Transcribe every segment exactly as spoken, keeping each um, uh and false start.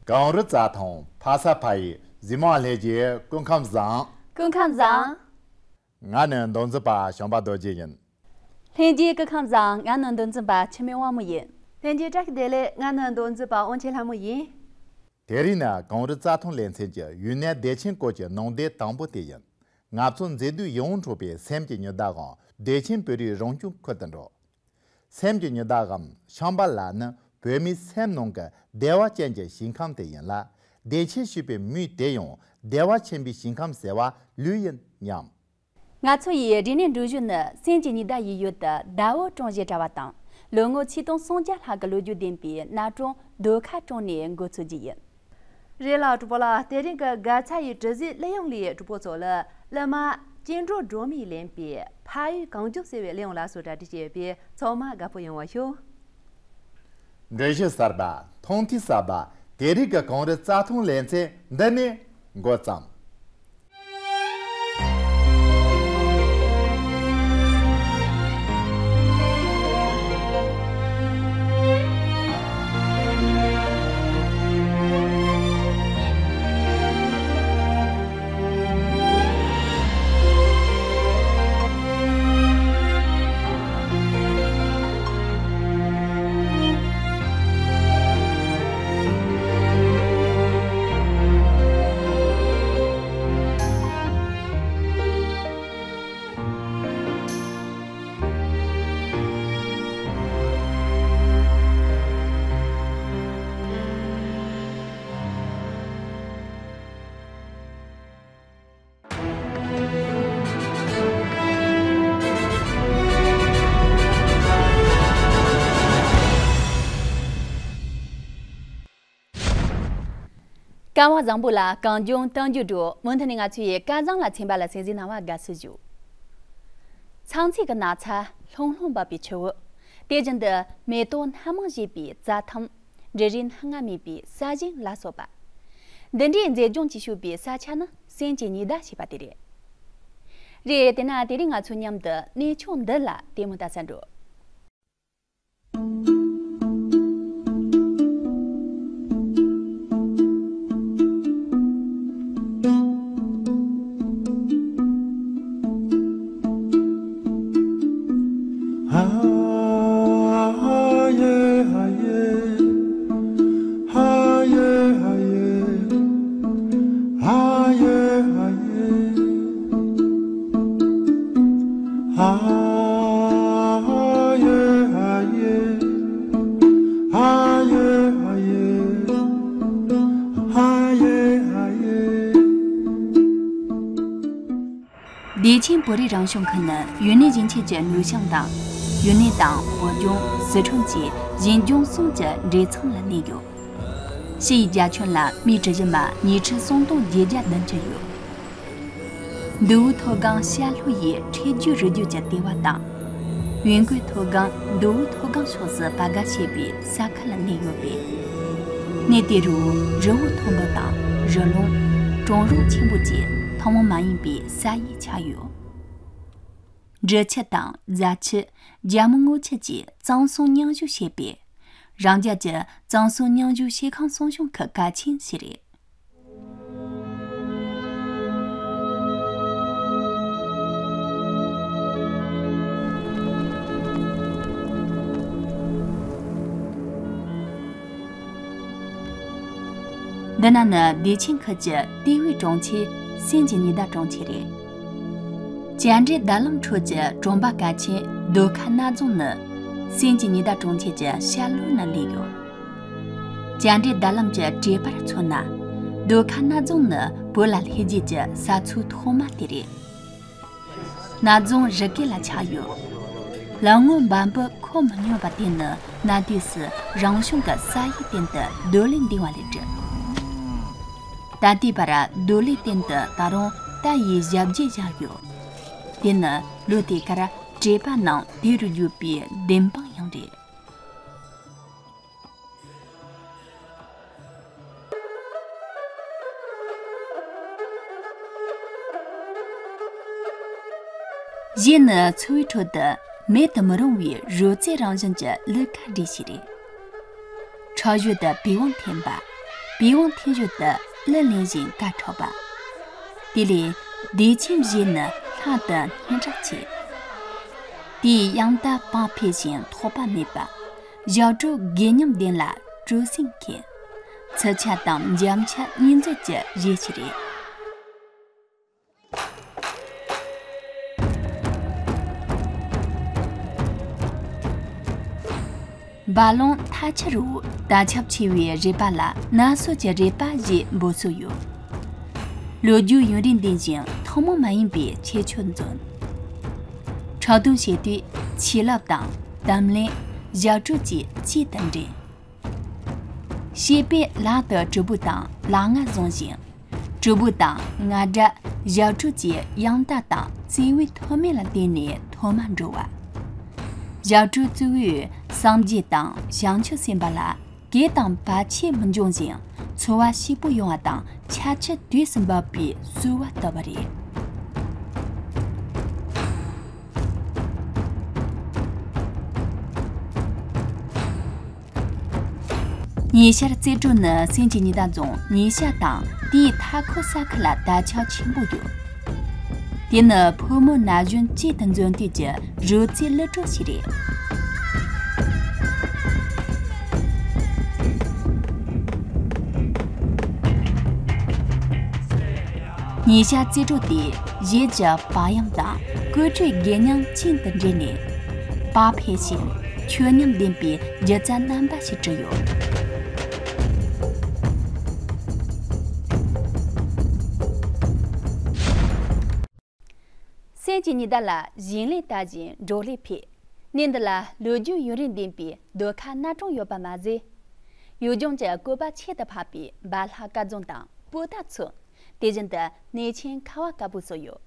གངས་རི་རྩྭ་ཐང་ཕ་ས་ཕ་ཡུལ་གཟིགས་མོ་བ་ལྷན་རྒྱས་སྐུ་ཁམས་བཟང་། སྐུ་ཁམས་བཟང་། ང་ནི་མདོ་འཛིན་པ་བྱམས་པ་རྡོ་རྗེ་ཡིན། ལྷན་རྒྱས་སྐུ་ཁམས་བཟང་། ང་ནི་མདོ་འཛིན་པ་འཆི་མེད་དབང་མོ་ཡིན། ལྷན་རྒྱས་བཀྲ་ཤིས་བདེ་ལེགས། ང་ནི་མདོ་འཛིན་པ་དབང་ཆེན་ལྷ་མོ་ཡིན། དེ་རིང་ནི་གངས་རི་རྩྭ་ཐང་ལེ་ཚན་གྱི་ཡུན་ནན་བདེ་ཆེན་སྐོར་གྱི་ནང་སྡེ་དང་པོ་དེ་ཡིན། ང་ཚོ་མཛེས་སྡུག་ཡིད་འོང་འཕྲོག་པའི་སེམས་ཀྱི་ཉི་ཟླའམ་བདེ་ཆེན་བོད་རིགས་རང་སྐྱོང་ཁུལ་དུ་འགྲོ། སེམས་ཀྱི་ཉི་ཟླའམ་ཤམ་བྷ་ལ་ནི་བོད་མིའི་སེམས་ནང་གི་བདེ་བ་ཅན་གྱི་ཞིང་ཁམས་དེ་ཡིན་ལ། བདེ་ཆེན་ཞེས་པའི་མིང་དེ་ཡང་བདེ་བ་ཆེན་པོའི་ཞིང་ཁམས་ཟེར་བ་ལོས་ཡིན་སྙམ། ང་ཚོ་ཡི་རིག་གནས་འགྲུལ་བཞུད་ནི་སེམས་ཀྱི་ཉི་ཟླ་ཡི་ཡུལ་དུ་ཟླ་འོད་གྲོང་བཞིན་བཀྲ་བ་དང་། ལོ་ངོ་ཆིག་སྟོང་སུམ་བརྒྱ་ལྷག་གི་ལོ་རྒྱུས་ལྡན་པའི་གནའ་གྲོང་རྡོ་ཁ་གྲོང་ནས་འགོ་ཚུགས་རྒྱུ་ཡིན། རེད་ལ་གྲོགས་པོ་ལགས། དེ་རིང་གི་དགའ་ཚལ་ཡི་དྲི་ཟའི་གླུ་དབྱངས་ལས་གྲོགས་པོ་ཚོ་ལ་གླུ་མ་སྐྱེ་འགྲོ་སྒྲོལ་མས་ལེན་པའི་ཕ་ཡུལ་གངས་ལྗོངས་ཟེར་བའི་གླུ་དབྱངས་ལ་སོགས་གྲ་སྒྲིག་བྱས་པས་ཚང་མ་དགའ་པོ་ཡོང་བ་ཞུ། འགྲེལ་བཤད་གསར་པ། མཐོང་ཐོས་གསར་པ། དེ་རིང་གི་གངས་རི་རྩྭ་ཐང་ལེ་ཚན་འདི་ནས་འགོ་བརྩམས། སྐལ་བ་བཟང་པོ་ལ་གངས་ལྗོངས་བསྟན་འགྱུར་འགྲོ། མུ་མཐུད་ནས་ང་ཚོའི་སྐལ་བཟང་ལ་ཚན་པ་ལ་གསན་གཟིགས་གནང་བར་དགའ་བསུ་ཞུ། ཚངས་ཐིག་གི་ནགས་ཚལ་ལྷུང་ལྷུང་འབབ་པའི་ཆུ་བོ། དེ་བཞིན་དུ་མེ་ཏོག་སྣ་མང་བཞད་པའི་རྩྭ་ཐང་། འབྲུ་རིགས་སྣ་ལྔ་སྨིན་པའི་ས་ཞིང་ལ་སོགས་པ། འདི་འདྲའི་མཛེས་ལྗོངས་ཀྱིས་ཕྱུག་པའི་ས་ཆ་ནི་སེམས་ཀྱི་ཉི་ཟླ་ཞེས་པ་དེ་རེད། རེད། དེས་ན་དེ་རིང་ང་ཚོ་མཉམ་དུ་གནས་མཆོག་འདི་ལ་ལྟད་མོ་ལྟ་སར་འགྲོ། བདེ་ཆེན་བོད་རིགས་རང་སྐྱོང་ཁུལ་ནི་ཡུན་ནན་ཞིང་ཆེན་གྱི་ནུས་ཤང་དང་། ཡུན་ནན་དང་བོད་ལྗོངས་སི་ཁྲོན་བཅས་ཞིང་ལྗོངས་གསུམ་གྱི་འདྲེས་མཚམས་ལ་གནས་ཡོད། ཕྱི་ཡི་རྒྱ་ཁྱོན་ལ་མིའི་གྲུ་བཞི་མ་ཉི་ཁྲི་སུམ་སྟོང་བརྒྱད་བརྒྱ་བདུན་ཅུ་ཡོད། མདོ་དབུས་མཐོ་སྒང་ཤར་ལྷོ་ཡི་འཕྲེད་རྒྱུད་རི་རྒྱུད་ཀྱི་ལྟེ་བ་དང་། བོན་གོས་མཐོ་སྒང་མདོ་དབུས་མཐོ་སྒང་ཕྱོགས་སུ་བར་བརྒལ་བྱས་པའི་ས་ཁུལ་ལ་གནས་ཡོད་པས། གནས་དེ་རུ་རི་བོ་མཐོན་པོ་དང་རི་ལུང་། གྲོང་རོང་ཆེན་པོ་བཅས་ཐུན་མོང་མ་ཡིན་པའི་ས་ཡིས་ཆགས་ཡོད། འབྲི་ཆུ་དང་རྫ་ཆུ། རྒྱལ་མོ་རྔུལ་ཆུ་བཅས་གཙང་གསུམ་མཉམ་བཞུགས་བྱེད་པས། རང་རྒྱལ་གྱི་གཙང་གསུམ་མཉམ་བཞུགས་ཤེལ་ཁང་སྲུང་སྐྱོང་ཁུལ་གལ་ཆེན་ཞིག་རེད། འདི་ན་ནི་བདེ་ཆེན་ཁུལ་གྱི་ལྟེ་བའི་གྲོང་ཁྱེར་སེམས་ཀྱི་ཉི་ཟླ་གྲོང་ཁྱེར་རེད། བཅར་འདྲི་རྡ་ལམ་ཁྲོད་ཀྱི་གྲོང་པ་གལ་ཆེན་རྡོ་ཁ་སྣ་རྫོང་ནི་སེམས་ཀྱི་ཉི་ཟླ་གྲོང་ཁྱེར་གྱི་ཤར་ལྷོ་ན་གནས་ཡོད། བཅར་འདྲི་རྡ་ལམ་གྱི་བྲེལ་བར་མཚོན་ན། རྡོ་ཁ་སྣ་རྫོང་ནི་བོད་ལ་སླེབས་རྗེས་ཀྱི་ས་མཚོ་ཐོག་མ་དེ་རེད། སྣ་རྫོང་རི་སྐེད་ལ་ཆགས་ཡོད། ལམ་ངོ་འབབ་འབུམ་འཁོར་མི་ཉན་པ་དེ་ནི་གནའ་དུས་སུ་རང་བྱུང་གི་ས་ཡི་སྟེང་དུ་རྡོ་ལས་འདིང་བ་ལས་གྲུབ། ད་ལྟའི་བར་རྡོ་ལས་སྟེང་དུ་ད་རུང་རྟ་ཡི་ཞབས་རྗེས་བཞག་ཡོད། དེ་ནི་ལོ་དེ་གར་བྲེས་པ་རྣམས་དེ་རུ་བརྒྱུགས་པའི་བདེན་དཔང་ཡང་རེད། གཞས་ནི་འཚོ་བའི་ཁྲོད་དུ་མེད་དུ་མི་རུང་བའི་རོལ་རྩེད་རང་བཞིན་གྱི་གླུ་གར་སྒྲིག་གཞི་རེད། ཁྲག་ཤུལ་དུ་པི་ཝང་འཐེན་པ། པི་ཝང་ཐེ་ཡོད་དུ་གླུ་ལེན་བཞིན་སྐད་འཕྲོག་པ། དེ་ལས་བདེ་ཆེན་བཞེས་ནི་ལྷ་དུ་སྙན་གྲགས་ཆེ། དེའི་དབྱངས་རྟ་བང་འཕེལ་ཞིང་ཐོགས་པ་མེད་པ། ཞབས་བྲོ་དགེ་སྙོམས་ལྡན་ལ་སྤྲོ་སེམས་ཁེངས། ཚུལ་འཆལ་དང་འཇམ་འཆལ་གཉིས་མཛོད་ཀྱི་གཞས་ཤིག་རེད། འབའ་ལུང་ཐ་ཆུ་རུ་དར་ཁྱབ་ཆེ་བའི་རུས་པ་ལ་ན་སོ་གྱི་རུས་པ་ཞེས་འབོད་སྲོལ་ཡོད། ལོ་རྒྱུས་ཡུན་རིང་ལྡན་ཞིང་ཐུན་མོང་མ་ཡིན་པའི་ཁྱད་ཆོས་འཛོམས། ཁྲག་འདོན་བྱེད་དུས་ཆུ་ལབ་དང་དམ་ལེན། ཞབས་བྲོ་བཅས་བཅས་དང་འབྲེལ། བྱིས་པས་ལག་ཏུ་གྲུ་བུ་དང་ལག་ང་བཟུང་ཞིང་། གྲུ་བུ་དང་ང་སྒྲ་ཞབས་བྲོ་བཅས་དབྱངས་རྟ་དང་བརྩེ་བའི་མཐུ་མེད་ལ་བརྟེན་ནས་ཐོག་མར་འགྲོ་བ། ཞབས་བྲོའི་གཙོ་བོས་སངས་རྒྱས་དང་བྱང་ཆུབ་སེམས་དཔའ་ལ་གུས་དང་བར་ཆད་མི་འབྱུང་ཞིང་འཚོ་བ་སྐྱིད་པོ་ཡོང་བ་དང་ཆར་ཆུ་དུས་སུ་འབབ་པའི་གསོལ་བ་བཏབ་པ་རེད། ཉེ་ཤར་རྩེ་སྤྲོ་ནི་སེམས་ཀྱི་ཉི་ཟླ་རྫོང་ཉེ་ཤར་དང་དེའི་མཐའ་འཁོར་ས་ཁུལ་ལ་དར་ཁྱབ་ཆེན་པོ་ཡོད། དེ་ནི་ཕོ་མོ་ན་གཞོན་གཅིག་ཏུ་འཛོམས་དུས་ཀྱི་རོལ་རྩེད་གླུ་བྲོ་ཞིག་རེད། ཉེ་ཤར་རྩེ་སྤྲོ་དེ་གཞས་ཀྱི་བག་ཡངས་དང་ཀུ་ཅོའི་དགེ་མྱང་ཅན་དུ་འདྲེས་ནས། བག་ཕེབས་ཤིང་ཆོས་ཉམས་ལྡན་པའི་སྒྱུ་རྩལ་རྣམ་པ་ཞིག་བྲིས་ཡོད། སེམས་ཀྱི་ཉི་ཟླ་ལ་ཞིང་ལས་དར་ཞིང་འབྲོག་ལས་འཕེལ། གནས་འདི་ལ་ལོ་རྒྱུས་ཡུན་རིང་ལྡན་པའི་ཟློས་གར་སྣ་གྲངས་ཡོད་པ་མ་ཟད། ཡུལ་ལྗོངས་ཀྱི་བཀོད་པ་ཁྱད་དུ་འཕགས་པའི་འབའ་ལྷ་སྐལ་རྫོང་དང་པོ་ཏཱ་མཚོ། དེ་བཞིན་དུ་གནས་ཆེན་ཁ་བ་དཀར་པོ་སོགས་ཡོད།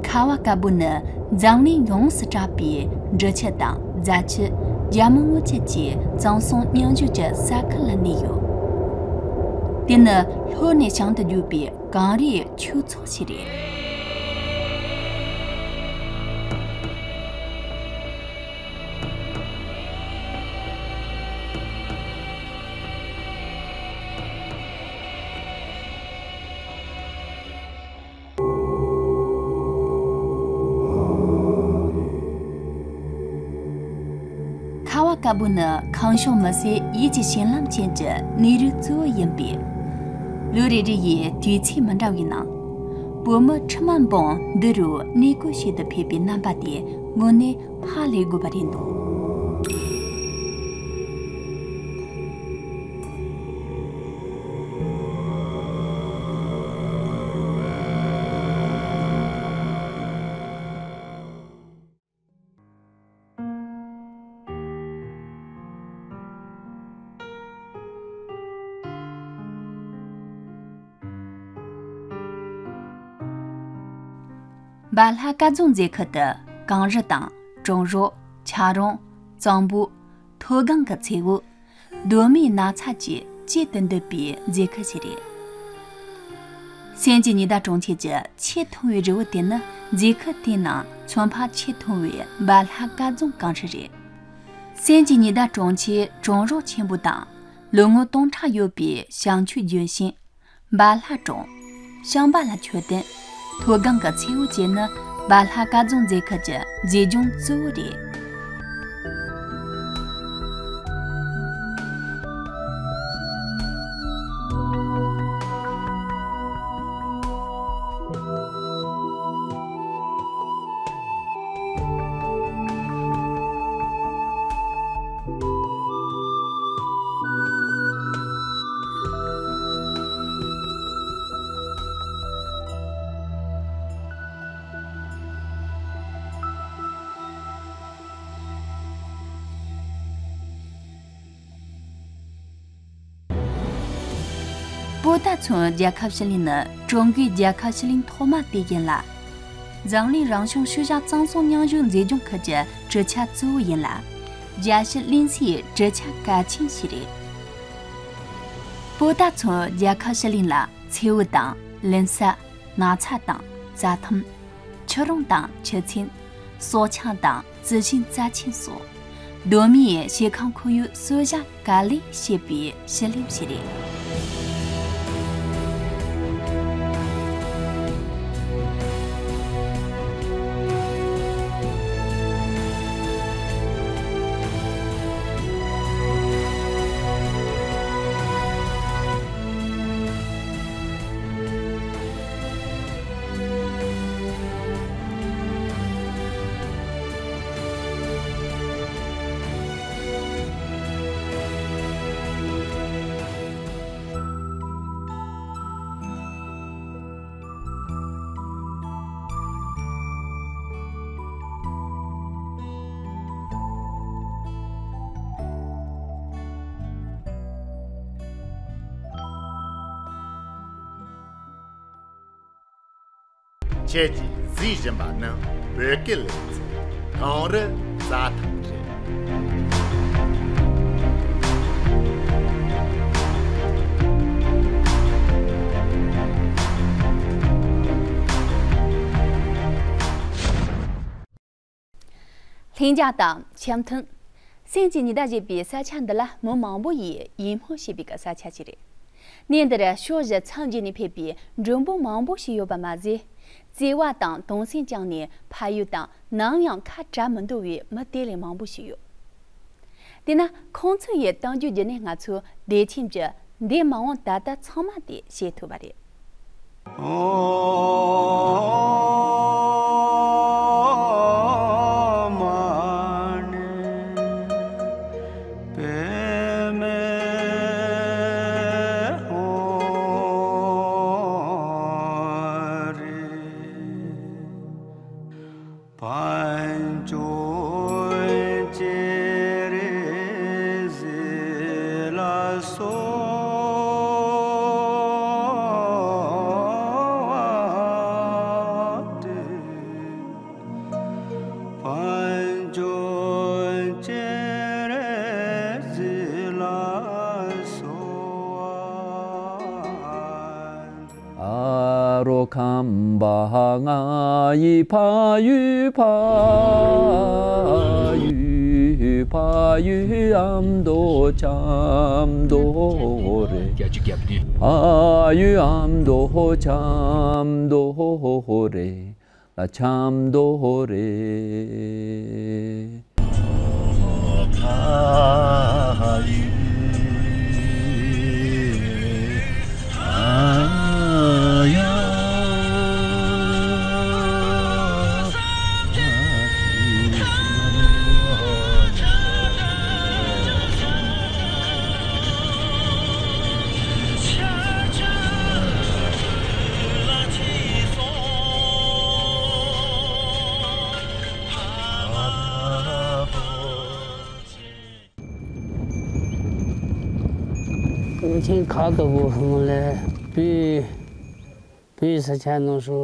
ཁ་བ་དཀར་པོ་ནི་འཛམ་གླིང་ཡོངས་སུ་གྲགས་པའི་འབྲི་ཆུ་དང་རྫ་ཆུ། རྒྱལ་མོ་རྔུལ་ཆུ་བཅས་གཙང་གསུམ་མཉམ་བཞུགས་ཀྱི་ས་ཁུལ་ལ་གནས་ཡོད། དེ་ནི་ལྷོ་ནས་བྱང་དུ་རྒྱུད་པའི་གངས་རིའི་ཆོས་ཚོགས་ཤིག་རེད། ཁ་བ་དཀར་པོ་ནི་ཁམས་གཤོང་མི་སེར་ཡུལ་གྱི་གཞན་ལམ་ཅན་གྱི་གནས་རིགས་གཙོ་བོ་ཡིན་པས། ལོ་རེ་རེ་ཡི་དུས་ཚིགས་མི་འདྲ་བའི་ནང་། བོད་མི་ཁྲི་མ་འབུམ་འདི་རུ་གནས་སྐོར་བྱེད་དུ་ཕེབས་པའི་རྣམ་པ་དེ་དངོས་གནས་ཧ་ལས་དགོས་པ་རེད་འདུག་འབའ་ལྷ་སྐལ་རྫོང་མཛེས་ཁུལ་དུ་གངས་རི་དང་གྲོང་རོགས། ཆ་རོང་། གཙང་པོ། མཐོ་སྒང་གི་མཚེའུ། གདོད་མའི་ན་ཚ་བཅས་གཅིག་ཏུ་འདུས་པའི་མཛེས་ཁུལ་ཞིག་རེད། སེམས་ཀྱི་ཉི་ཟླ་གྲོང་ཁྱེར་གྱི་ཆེས་མཐོ་བའི་རི་བོ་དེ་ནི་མཛེས་ཁུལ་དེའི་ནང་མཚོན་འཕགས་ཆེས་མཐོ་བའི་འབའ་ལྷ་སྐལ་རྫོང་གངས་རི་རེད། སེམས་ཀྱི་ཉི་ཟླ་གྲོང་ཁྱེར་གྲོང་རོགས་ཆེན་པོ་དང་། ལོ་ངོ་སྟོང་ཕྲག་ཡོད་པའི་བྱང་ཆུབ་ལྗོན་ཤིང་། འབའ་ལྷ་གྲོང་། ཤམ་བྷ་ལ་མཆོད་རྟེན། མཐོ་སྒང་གི་མཚེའུ་བཅས་ནི་འབའ་ལྷ་སྐལ་རྫོང་མཛེས་ཁུལ་གྱི་མཛེས་ལྗོངས་གཙོ་བོ་རེད། པོ་ཏཱ་མཚོ་རྒྱལ་ཁབ་ཕྱི་གླིང་ནི་ཀྲུང་གོའི་རྒྱལ་ཁབ་ཕྱི་གླིང་ཐོག་མ་དེ་ཡིན་ལ། འཛམ་གླིང་རང་བྱུང་ཤུལ་བཞག་གཙང་གསུམ་མཉམ་བཞུགས་མཛེས་ལྗོངས་ཁུལ་གྱི་གྲུ་ཆ་གཙོ་བོ་ཡིན་ལ། རྒྱལ་སྤྱི་གླིང་སའི་གྲུ་ཆ་གལ་ཆེན་ཞིག་རེད། པོ་ཏཱ་མཚོ་རྒྱལ་ཁབ་ཕྱི་གླིང་ལ་མཚེའུ་དང་ལིན་ས། ན་ཚ་དང་རྩྭ་ཐང་། ཆུ་རུང་དང་ཆུ་ཚན། སྲོག་ཆགས་དང་རྩི་ཤིང་རྩ་ཆེན་སོགས། གདོད་མའི་ཞིང་ཁམས་ཁོར་ཡུག་གསོ་བཞག་ག་ལེར་བྱེད་པའི་བྱེད་ལས་ཤིག་རེད། ཁྱེད་ཀྱིས་གཟིགས་བཞིན་པ་ནི་བོད་སྐད་ལེ་ཚན་གངས་རི་རྩྭ་ཐང་རེད། ལྷིང་འཇགས་དང་འཆམ་མཐུན། སེམས་ཀྱི་ཉི་ཟླ་བཞད་པའི་ས་ཆ་འདི་ལ་མི་མང་པོ་ཡིས་ཡིད་སྨོན་བྱེད་པའི་ས་ཆ་ཞིག་རེད། གནས་འདིར་ཕྱོགས་བཞི་མཚམས་བརྒྱད་ནས་ཕེབས་པའི་མགྲོན་པོ་མང་པོ་ཞིག་ཡོད་པ་མ་ཟད། བརྩེ་བ་དང་གདུང་སེམས་བཅངས་ནས་ཕ་ཡུལ་དང་ནམ་ཡང་ཁ་བྲལ་མི་འདོད་པའི་མི་དེ་ལས་མང་པོ་ཞིག་ཡོད། དེས་ན་ཁོང་ཚོ་ཡི་གཏམ་རྒྱུད་བརྒྱུད་ནས་ང་ཚོས་བདེ་ཆེན་གྱི་འདས་མ་འོངས་ད་ལྟ་ཚང་མ་དེ་ཤེས་ཐུབ་པ་རེད། ཨ་རོ་ཁམས་པ་ང་ཡི་ཕ་ཡུལ་ཕ་ཡུལ་ཕ་ཡུལ་ཨ་མདོ་ཆབ་མདོ་རེད། ཕ་ཡུལ་ཨ་མདོ་ཆབ་མདོ་རེད། ལ་ཆབ་མདོ་རེད། ཀུན་མཁྱེན་ཁ་དོག་པོ་ཧང་ལས་བོད་བོད་ས་ཆ་ནང་སོ།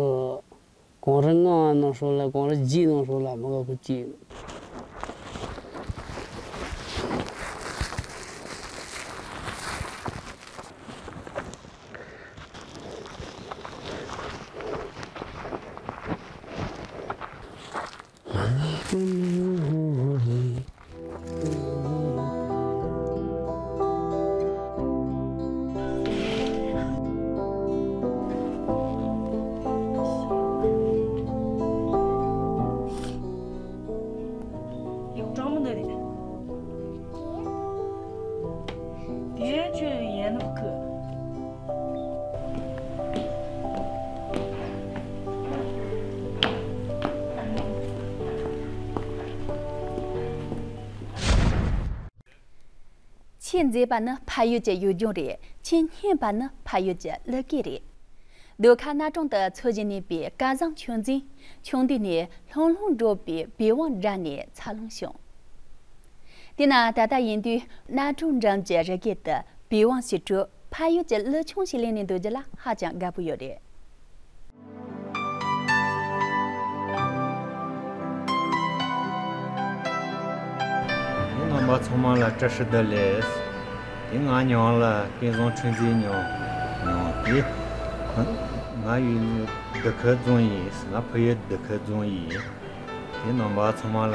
གངས་རི་ལྔ་ནང་སོགས་ལ་གངས་རི་བརྒྱད་ནང་སོགས་ལ་མི་དགའ་ཁུལ་གཅིག་དེ་ཁྱོད་ཡན་ནོ་ཁུ། ཆེས་མཛེས་པ་ནི་ཕ་ཡུལ་གྱི་ཡུལ་ལྗོངས་རེད། ཆེས་སྙན་པ་ནི་ཕ་ཡུལ་གྱི་གླུ་སྐད་རེད། ཟློས་གར་གནའ་གྲོང་དུ་འཚོ་བཞིན་གནས་པའི་སྐལ་བཟང་ཆོས་འཛིན། ཆུང་དུས་ནས་ལྷུང་ལྷུང་འགྲོ་བའི་པི་ཝང་སྒྲ་ནས་འཚར་ལོངས་བྱུང་། དེས་ན་ད་ལྟ་ཡིན་དུས་གནའ་གྲོང་འགྲམ་གྱི་རི་སྐེད་དུ་པི་ཝང་ཞིག་དཀྲོལ། ཕ་ཡུལ་གྱི་གླུ་ཆུང་ཞིག་ལེན་ནས་སྡོད་རྒྱུ་ལ་ཧ་ཅང་དགའ་པོ་ཡོད་རེད། རྣམ་པ་ཚང་མ་ལ་བཀྲ་ཤིས་བདེ་ལེགས། དེ་ང་མྱིང་ལ་སྐལ་བཟང་ཆོས་འཛིན་ཉོ་ཉོ་དེ། ང་ ང་ཡུལ་འདི་ཁ་རྫོང་ཡིན། ང་ཕ་ཡུལ་འདི་ཁ་རྫོང་ཡིན། དེ་རྣམ་པ་ཚང་མ་ལ།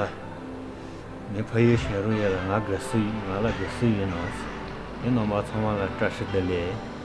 ངའི་ཕ་ཡུལ་ཞིང་རུ་ཡ་ལ་ང་དགའ་བསུ་ཡིན། ང་ལ་དགའ་བསུ་ཡིན་ནོ། དེ་རྣམ་པ་ཚང་མ་ལ་བཀྲ་ཤིས་བདེ་ལེགས།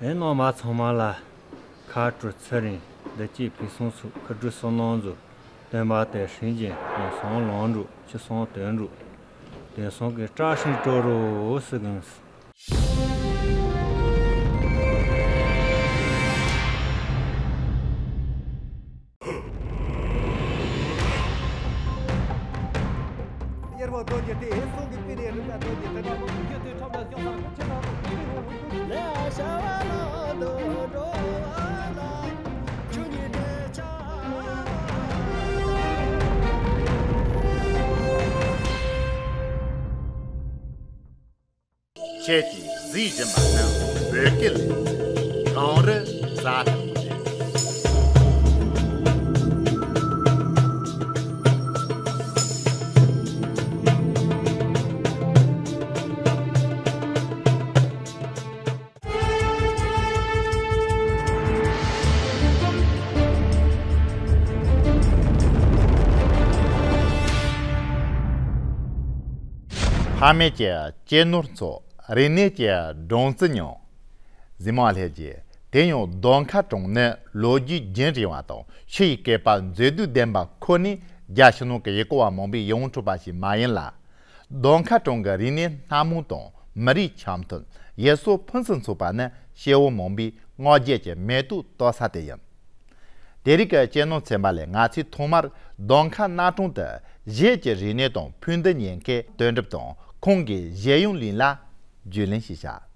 ཨེ་རྣམ་པ་ཚང་མ་ལ། ཁ་དྲོ་ཚེ་རིང་། བདེ་སྐྱིད་ཕུན་སུམ་ཚོགས། མཁའ་འགྲོའི་བསོད་ནམས་མཛོད། སྟོན་པ་དེ་སྲིང་ཅན། ལམ་སང་ལམ་འགྲོ། ཆུ་སང་དོན་འགྲོ། དེང་སང་གི་བཀྲ་ཤིས་སྤྲོ་རོགས་ཟེར་གིན། གཡེར་བ་རྡོ་རྗེ་སྟེ། ཧེ་སོང་གི་པི་ནས་རིམ་པ་རྡོ་རྗེ་དེ་འདྲ་མང་པོ་རྒྱུད་དུ་ཁྲམ་ལ་ཤོང་ས་ཁོ་ཆེ་ན་རོ་ཁོ་ཁོ་ལས་བྱ་བ་ལ་དུ་འགྲོ་བ་ལ་ཆུ་ཉིད་འདྲེ་ཆ། ཁྱེད་ཀྱིས་གཟིགས་བཞིན་པ་ནི་བོད་སྐད་གངས་རི་ཟ་འཐེན་རེད། ཕ་མེས་ཀྱི་གཅེས་ནོར་འཚོ། རིག་གནས་ཀྱི་སྦྲང་རྩི་མྱོང་། གཟིགས་མོ་ལྷན་རྒྱས། དེ་ཡང་རྡོ་མཁར་གྲོང་ནི་ལོ་རྒྱུས་རྒྱུན་རིང་བ་དང་ཆུ་ཡི་བསྐལ་པ་མཛེས་སྡུག་ལྡན་པ་ཁོ་ནས་རྒྱ་ཕྱི་ནང་གི་ཡུལ་སྐོར་བ་མང་པོས་ཡིད་དབང་འཕྲོག་པ་ཞིག་མ་ཡིན་ལ། རྡོ་མཁར་གྲོང་གི་རིག་གནས་སྣ་མང་དང་མི་རིགས་འཆམ་མཐུན། ཡུལ་སྲོལ་ཕུན་སུམ་ཚོགས་པ་ནི་སྐྱེ་བོ་མང་པོའི་སྔོ་རྒྱལ་གྱི་མེ་ཏོག་གཏོད་ས་དེ་ཡིན། དེ་རིང་གི་གཅེས་ནོར་ཚན་པ་ལས་ང་ཚོས་ཐོག་མར་རྡོ་མཁར་གནའ་གྲོང་དུ་གཞས་ཀྱི་རིག་གནས་དང་ཕུགས་འདུན་ཉེན་ཁའི་དོན་གྲུབ་དང་ཁོང་གི་གཞས་གཡང་གླིང་ལ་རྒྱུས་ལོན་ཞིག་བྱ།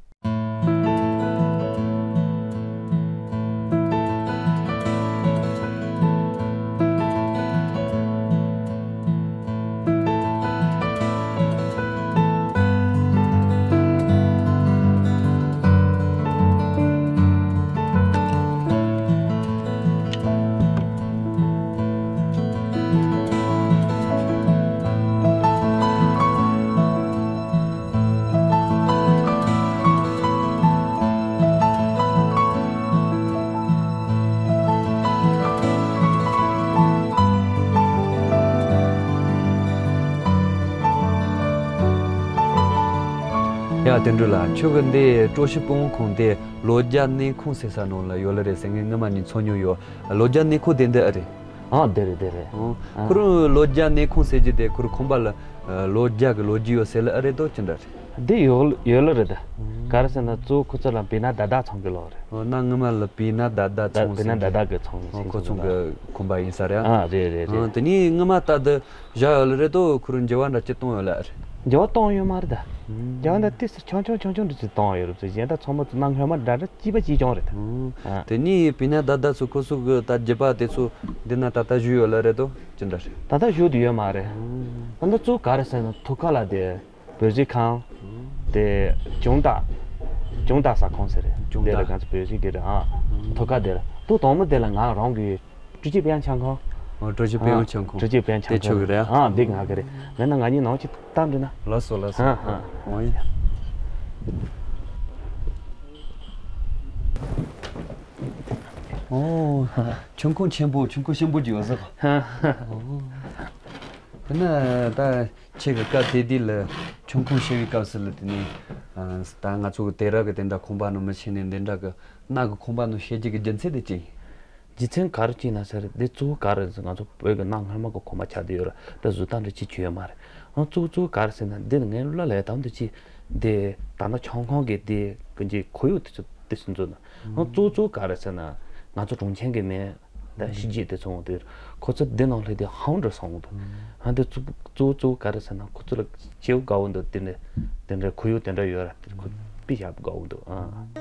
ཡ། དོན་གྲུབ་ལགས། ཁྱོད་ཀྱི་འདི་ཀྲོ་ཤི་སྤུངས་ཁུངས་དེ་ལོ་བརྒྱ་གནས་ཁང་ཟེར་ས་ནང་ལ་ཡོད་ལེ་རེད་ཟེར། ངས་སྔོན་མ་ནས་ཚོར་མྱོང་ཡོད། ལོ་བརྒྱ་གནས་ཁང་དེ་འདི་ཨེ་རེད། ཨ་དེ་རེད་དེ་རེད། ཨོ། ཨ། ཁོ་རང་ལོ་བརྒྱ་གནས་ཁུངས་ཟེར་གྱི་དེ་ཁོ་རང་ཁང་པ་ལ་ཨ་ལོ་བརྒྱ་གི་ལོ་རྒྱུས་ཡོད་ཟེར་ལ་ཨེ་རེད་དོ་ཅི་འདྲ་རེད། འདི་ཡོད་ཡོད་ལ་རེད་ད། ཨོ། ག་རེ་ཟེར་ན་གཙོ་བོ་ཁོ་ཚོ་ལ་བི་ན་ད་ད་ཚང་གི་ལོག་རེད། ཨོ། གནའ་སྔ་མ་ལ་བི་ན་ད་ད་ད་ཚང་བི་ན་ཟེར་ད་གྱི་ད་གི་ཚང་ཨོ་ཟེར་ཁོ་གྱི་ཚང་ལོག་གི་ཁང་པ་ཡིན་ས་རེད། ཨ་རེད་རེད་ཨོ། རེད། དེ་ནས་སྔ་མ་ལྟ་དུ་བཞག་ཡོད་ལ་རེད་དོ། ཁོ་རང་འགྱུར་བ་འདྲ་ཅི་གཏོང་ཡོད་ལ་རེད། འགྱུར་བ་གཏོང་ཡོད་མ་རེད་ད། ཨུམ། འགྱུར་བ་འདྲ་ཏི་སེ་ཆུང་ཆུང་ཆུང་ཆུང་འདྲ་ཅིག་གཏོང་ཡོད་རེད་ཟེར། གཞན་དག་ཚང་མ་གནའ་སྔ་མ་འདྲ་འདྲ་གཅིག་པ་གཅིག་རྐྱང་རེད་ད། ཨུམ། ཨ། དེ་ནས་བི་ན་ད་ད་ཚོ་ཁོ་ཚོ་གི་ད་རྒྱུད་པ་དེ་ཚོ་འདི་ན་ད་ལྟ་བཞུགས་ཡོད་ལ་རེད་དོ་ཅི་འདྲ་རེད། ད་ལྟ་བཞུགས་དུ་ཡོད་མ་རེད། ཨུམ། ད་ལྟ་གཙོ་བོ་ག་རེ་ཟེར་ན་ཐུག་ཁ་ལ་དེ་བོད་གཞིས་ཁང་། དེ་ཅུང་ཏ། ཅུང་ཏ་ས་ཁོངས་ཟེར་རེད། ཅུང་ཏ། དེ་ལ་ག་ཚོད་བོད་གཞིས་དེ་རེད་ཨ། ཨུམ། ཐུག་ཁ་དེ་ལ་དུ་དང་མོ་དེ་ལ་ང་རང་གི་ཀྲུའུ་ཅི་པེ་ཡང་ཆང་ཁང་། ཨོ། ཀྲུའུ་ཅི་པེ་ཡང་ཆང་ཁང་། ཀྲུའུ་ཅི་པེ་ཡང་ཆང་ཁང་དེ་ཆོག་གི་རེད་ཨ། ཨ་འདི་ང་གི་རེད། མེད་ན་ང་གཉིས་ནང་ཅིག་བཏང་འདྲི་ན། ལགས་སོ་ལགས་སོ། ཨ་ཨ། འོ་ཡ། ཨོ། ཆང་ཁང་ཆེན་པོ་ཆང་ཁང་ཆེན་པོ་ཅིག་ཡོད་ཟེར། ཨོ། དེ་ན་ད་ཁྱེད་ཀྱི་སྐབས་དེ་དུས་ལ་ཆང་ཁང་ཕྱེ་བའི་སྐབས་སུ་ལ་དེ་ནས་ཨ་ད་ང་ཚོ་གི་དེ་རག་གི་དེ་འདྲ་ཁང་པ་ནང་མི་ཕྱེ་ནས་འདི་འདྲ་གི་གནའ་གི་ཁང་པ་ནང་ཕྱེ་རྒྱུ་གི་རྒྱུ་མཚན་དེ་ཅི་ཡིན། རྒྱུ་མཚན་ག་རེ་ཅིག་ན་ཟེར་འདི་གཙོ་བོ་ག་རེ་ཟེར་ང་ཚོ་བོད་ཀྱི་གནའ་སྔ་མ་གི་ཁང་པ་ཆགས་བསྡད་ཡོད་ར་ད་བཟོ་ལྟ་འདྲ་ཅིག་བྱས་ཡོད་མ་རེད། ཨང་གཙོ་བོ་གཙོ་བོ་ག་རེ་ཟེར་ན་འདི་ནི་ངའི་བློ་ལ་དམ་དུ་ཅིག་འདི་ད་ལྟ་ཆང་ཁང་གི་འདི་ཀུན་གྱི་ཁོར་ཡུག་དེ་ཚོ་དེ་ཚོ་མཛོད་ན་ཨང་གཙོ་བོ་གཙོ་བོ་ག་རེ་ཟེར་ན་ང་ཚོ་གྲོང་ཁྱེར་གྱི་མི་ད་ཕྱི་རྒྱལ་དེ་ཚོ་འོང་དུས་ཁོ་ཚོ་འདི་ནང་སླེབས་དུས་ཧང་འདྲ་སོང་འདུག་ཨང་འདི་གཙོ་གཙོ་བོ་གཙོ་བོ་ག་རེ་ཟེར་ན་ཁོ་ཚོ་ལ་སྐྱེ་བོ་དགའ་བོ་འདུག་དེ་འདྲ་དེ་འདྲ་ཁོར་ཡུག་དེ་འདྲ་ཡོད་ར་དེ་ཁོ་དཔེ་ཞབས་དགའ་བོ་འདུག་ཨང་།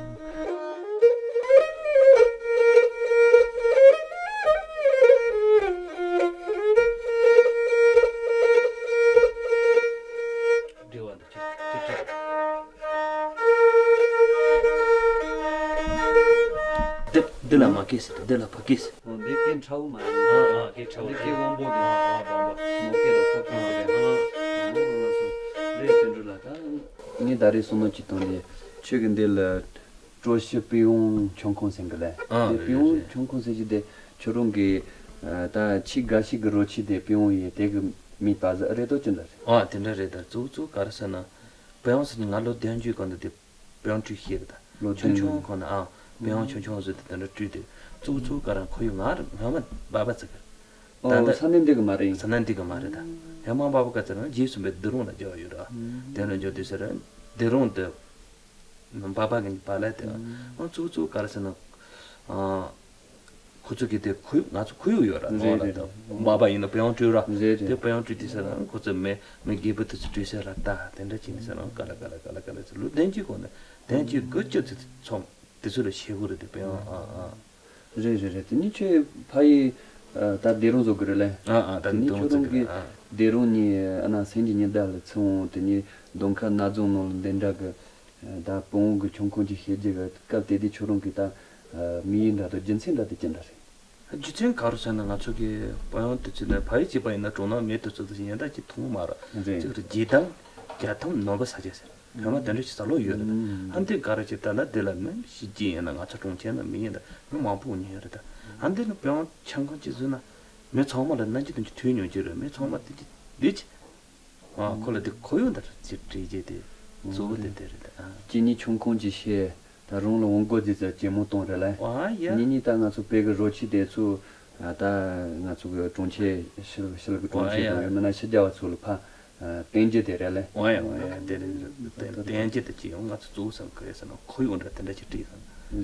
འདི་འདི་ལ་མ་སྐྱེས་ཟེར་འདི་ལ་ཕ་སྐྱེས་ཟེར། འདི་སྐད་ཕྲ་བོ་མ་རེད། ཨ་ཨ་སྐད་ཕྲ་བོ་རེད། སྐད་དབང་པོ་འདི་ཨ་ཨ་དབང་པོ་མོ་སྐད་ལ་ཕོ་སྐད་ཟེར་རེད། ཨ་ཨ་ཨ་ཨ་ལས་དོན་འགྲུབ་ལ་ད་ངས་ད་རེས་བསམ་བློ་ཅིག་བཏང་ནས་ཁྱོད་ཀྱི་འདི་ལ་ཀྲོ་ཤི་པི་ཝང་ཆང་ཁང་ཟེར་གི་ལས། ཨ་འདི་པི་ཝང་ཆང་ཁང་ཟེར་གྱི་དེ་ཁྱོད་རང་གི་ད་ཕྱི་དགའ་ཤོས་ཀྱི་རོལ་ཆས་དེ་པི་ཝང་ཡིན་དེ་གི་མིང་བཏགས་ཟེར་རེད་དོ་ཅི་འདྲ་རེད། ཨ་དེ་འདྲ་རེད། ད་གཙོ་བོ་གཙོ་བོ་ག་རེ་ཟེར་ན་པི་ཝང་ཟེར་ནི་ང་ལོ་བདུན་ཅུའི་གོང་དུ་དེ་པི་ཝང་བཀྲུས་ཤེས་རེད་ད། ལོ་ཆུང་ཆུང་ཁོ་ན་ཨ་པི་ཝང་ཆུང་ཆུང་བཟོས་ཏེ་དེ་འདྲ་བཀྲུས་ཏེ་གཙོ་བོ་གཙོ་བོ་ག་རང་ཁོར་ཡུག་ང་རང་སྔ་མ་སྦག་སྦག་ཙི་གི་ད་ཨོ་ལྟ་ས་གནས་འདི་གི་མ་རེད། ས་གནས་འདི་གི་མ་རེད་ད། ཧེ་མ་སྦག་སྦག་ཙི་རང་རྗེས་སུ་འབད་དི་རུང་ལ་འཇོག་ཡོད་ར། དེ་ལ་འཇོག་དུས་ཟེར་དི་རུང་དེ་སྦག་སྦག་གི་པ་ལ་དེ་ཨང་གཙོ་བོ་གཙོ་བོ་ག་རེ་ཟེར་ན་ཨ། ཁོ་ཚོ་གི་དེ་ཁོར་ཡུག་ང་ཚོ་ཁོར་ཡུག་ཡོད་ར་ནོར་རེད་ལ་རེད་དང་རེད། མ་པ་ཡིན་ན་པི་ཝང་བཀྲུས་ར་རེད་རེད། དེ་པི་ཝང་བཀྲུས་དེ་ས་ན་ཁོ་ཚོ་མེ་མེ་རྒྱལ་པོ་དེ་ཚོ་བཀྲུས་ས་ར་ད་དེ་འདྲ་བྱས་ནས་ས་ན་ག་ལ་ག་ལ་ག་ལ་ག་ལ་ཚོ་ལོ་བདུན་ཅུ་གོང་ནས་བདུན་ཅུ་དགུ་བཅུ་ཚོ་ཚོ་དེ་ཚོ་ལ་ཤེས་དགོས་རེད་དེ་པི་ཝང་ཨ་ཨ། རེད་རེད་རེད། དེ་ནི་ཁྱོད་ཕ་ཡི་ད་སྡེ་རོང་བཟོ་དགོས་རེད་ལེ། ཨ་ཨ་ད་དེ་ནི་ནི་ཁྱོད་རང་གི་སྡེ་རོང་ནི་ཨ་ན་སེང་གེ་ཉི་ཟླ་ལ་ཚུར་འོང་དེ་ནི་གདོང་ཁ་སྣ་རྫོང་ནང་ལ་འདི་འདྲ་གི་ད་བོང་བུ་གི་ཁྱུང་ཁུང་ཅིག་བཤད་རྒྱུ་གི་སྐབས་དེ་དུས་ཁྱོད་རང་གི་ད་མི་ཡི་འདྲ་དང་རྒྱུ་མཚན་འདྲ་དེ་ཅི་འདྲ་རེད། རྒྱུ་མཚན་ག་རེ་ཟེར་ན་ང་ཚོ་གི་དཔལ་ཡོན་དུ་ཚུད་ནས་ཕ་ཡུལ་གཅིག་པ་ཡིན་ན་གྲོང་ནང་མེད་དུ་ཚུད་དུ་ཡིན་ད་ཅི་མཐོང་མ་ར་རེད། གཅིག་རེད་རྗེས་དང་རྒྱ་ཐམ་ནོར་བུ་ས་ཆ་ཟེར་ཕ་མ་དེ་འདྲ་ཞིག་ས་ལོ་ཡོད་རེད། ཨ་འདི་ག་རེ་ཅིག་ད་ན་དེ་ལ་མི་ཤི་རྒྱུ་ཡིན་ན་ང་ཚོ་གྲོང་ཁྱེར་ན་མི་ཡིན་ད་མི་མང་པོ་ཉོས་ཡོད་རེད་ད། ཨ་འདི་ནི་དཔལ་ཡོན་ཆང་ཁང་ཅིག་བཟོས་ན་མི་ཚང་མ་ལ་ན་གཅིག་དང་གཅིག་ཐུག་མྱོང་རྒྱུ་རེད། མི་ཚང་མ་དེ་གཅིག་འདི་གཅིག་ཨ་ཁོ་ལ་དེ་ཁོར་ཡུག་འདི་རེད་ཅེས་བྲིས་རྗེས་དེ་གཙོ་བོ་དེ་དེ་རེད་ཨ། ཁྱེད་གཉིས་ཆུང་ཁུང་ཅིག་བཤད་ད་རུང་ལ་འོང་དགོས་ཅེས་ཟེར་གད་མོ་གཏོང་རེད་ལ། ཨ་ཡ། གཉིས་གཉིས་ད་ང་ཚོ་བོད་ཀྱི་རོལ་ཆས་དེ་ཚོ་ད་ང་ཚོ་གི་གྲོང་ཁྱེར་ཕྱི་ཕྱི་ལ་གི་གྲོང་ཨ་ཁྱེར་ཡ། དང་ཡང་མིན་ན་ཕྱི་རྒྱལ་བ་ཚོ་ལ་ཕ་བསྟན་རྒྱུ་དེ་རེད་ལ། ཨ་ཡ་ཨ་ཡ་དེ་རེད་རེད། བསྟན་རྒྱུ་དེ་ཅི་ཡང་ང་ཚོ་གཙོ་བོ་བསམ་གི་རེད་ཟེར་ན་ཁོར་ཡུག་འདྲ་དེ་འདྲ་ཅིག་བྲིས་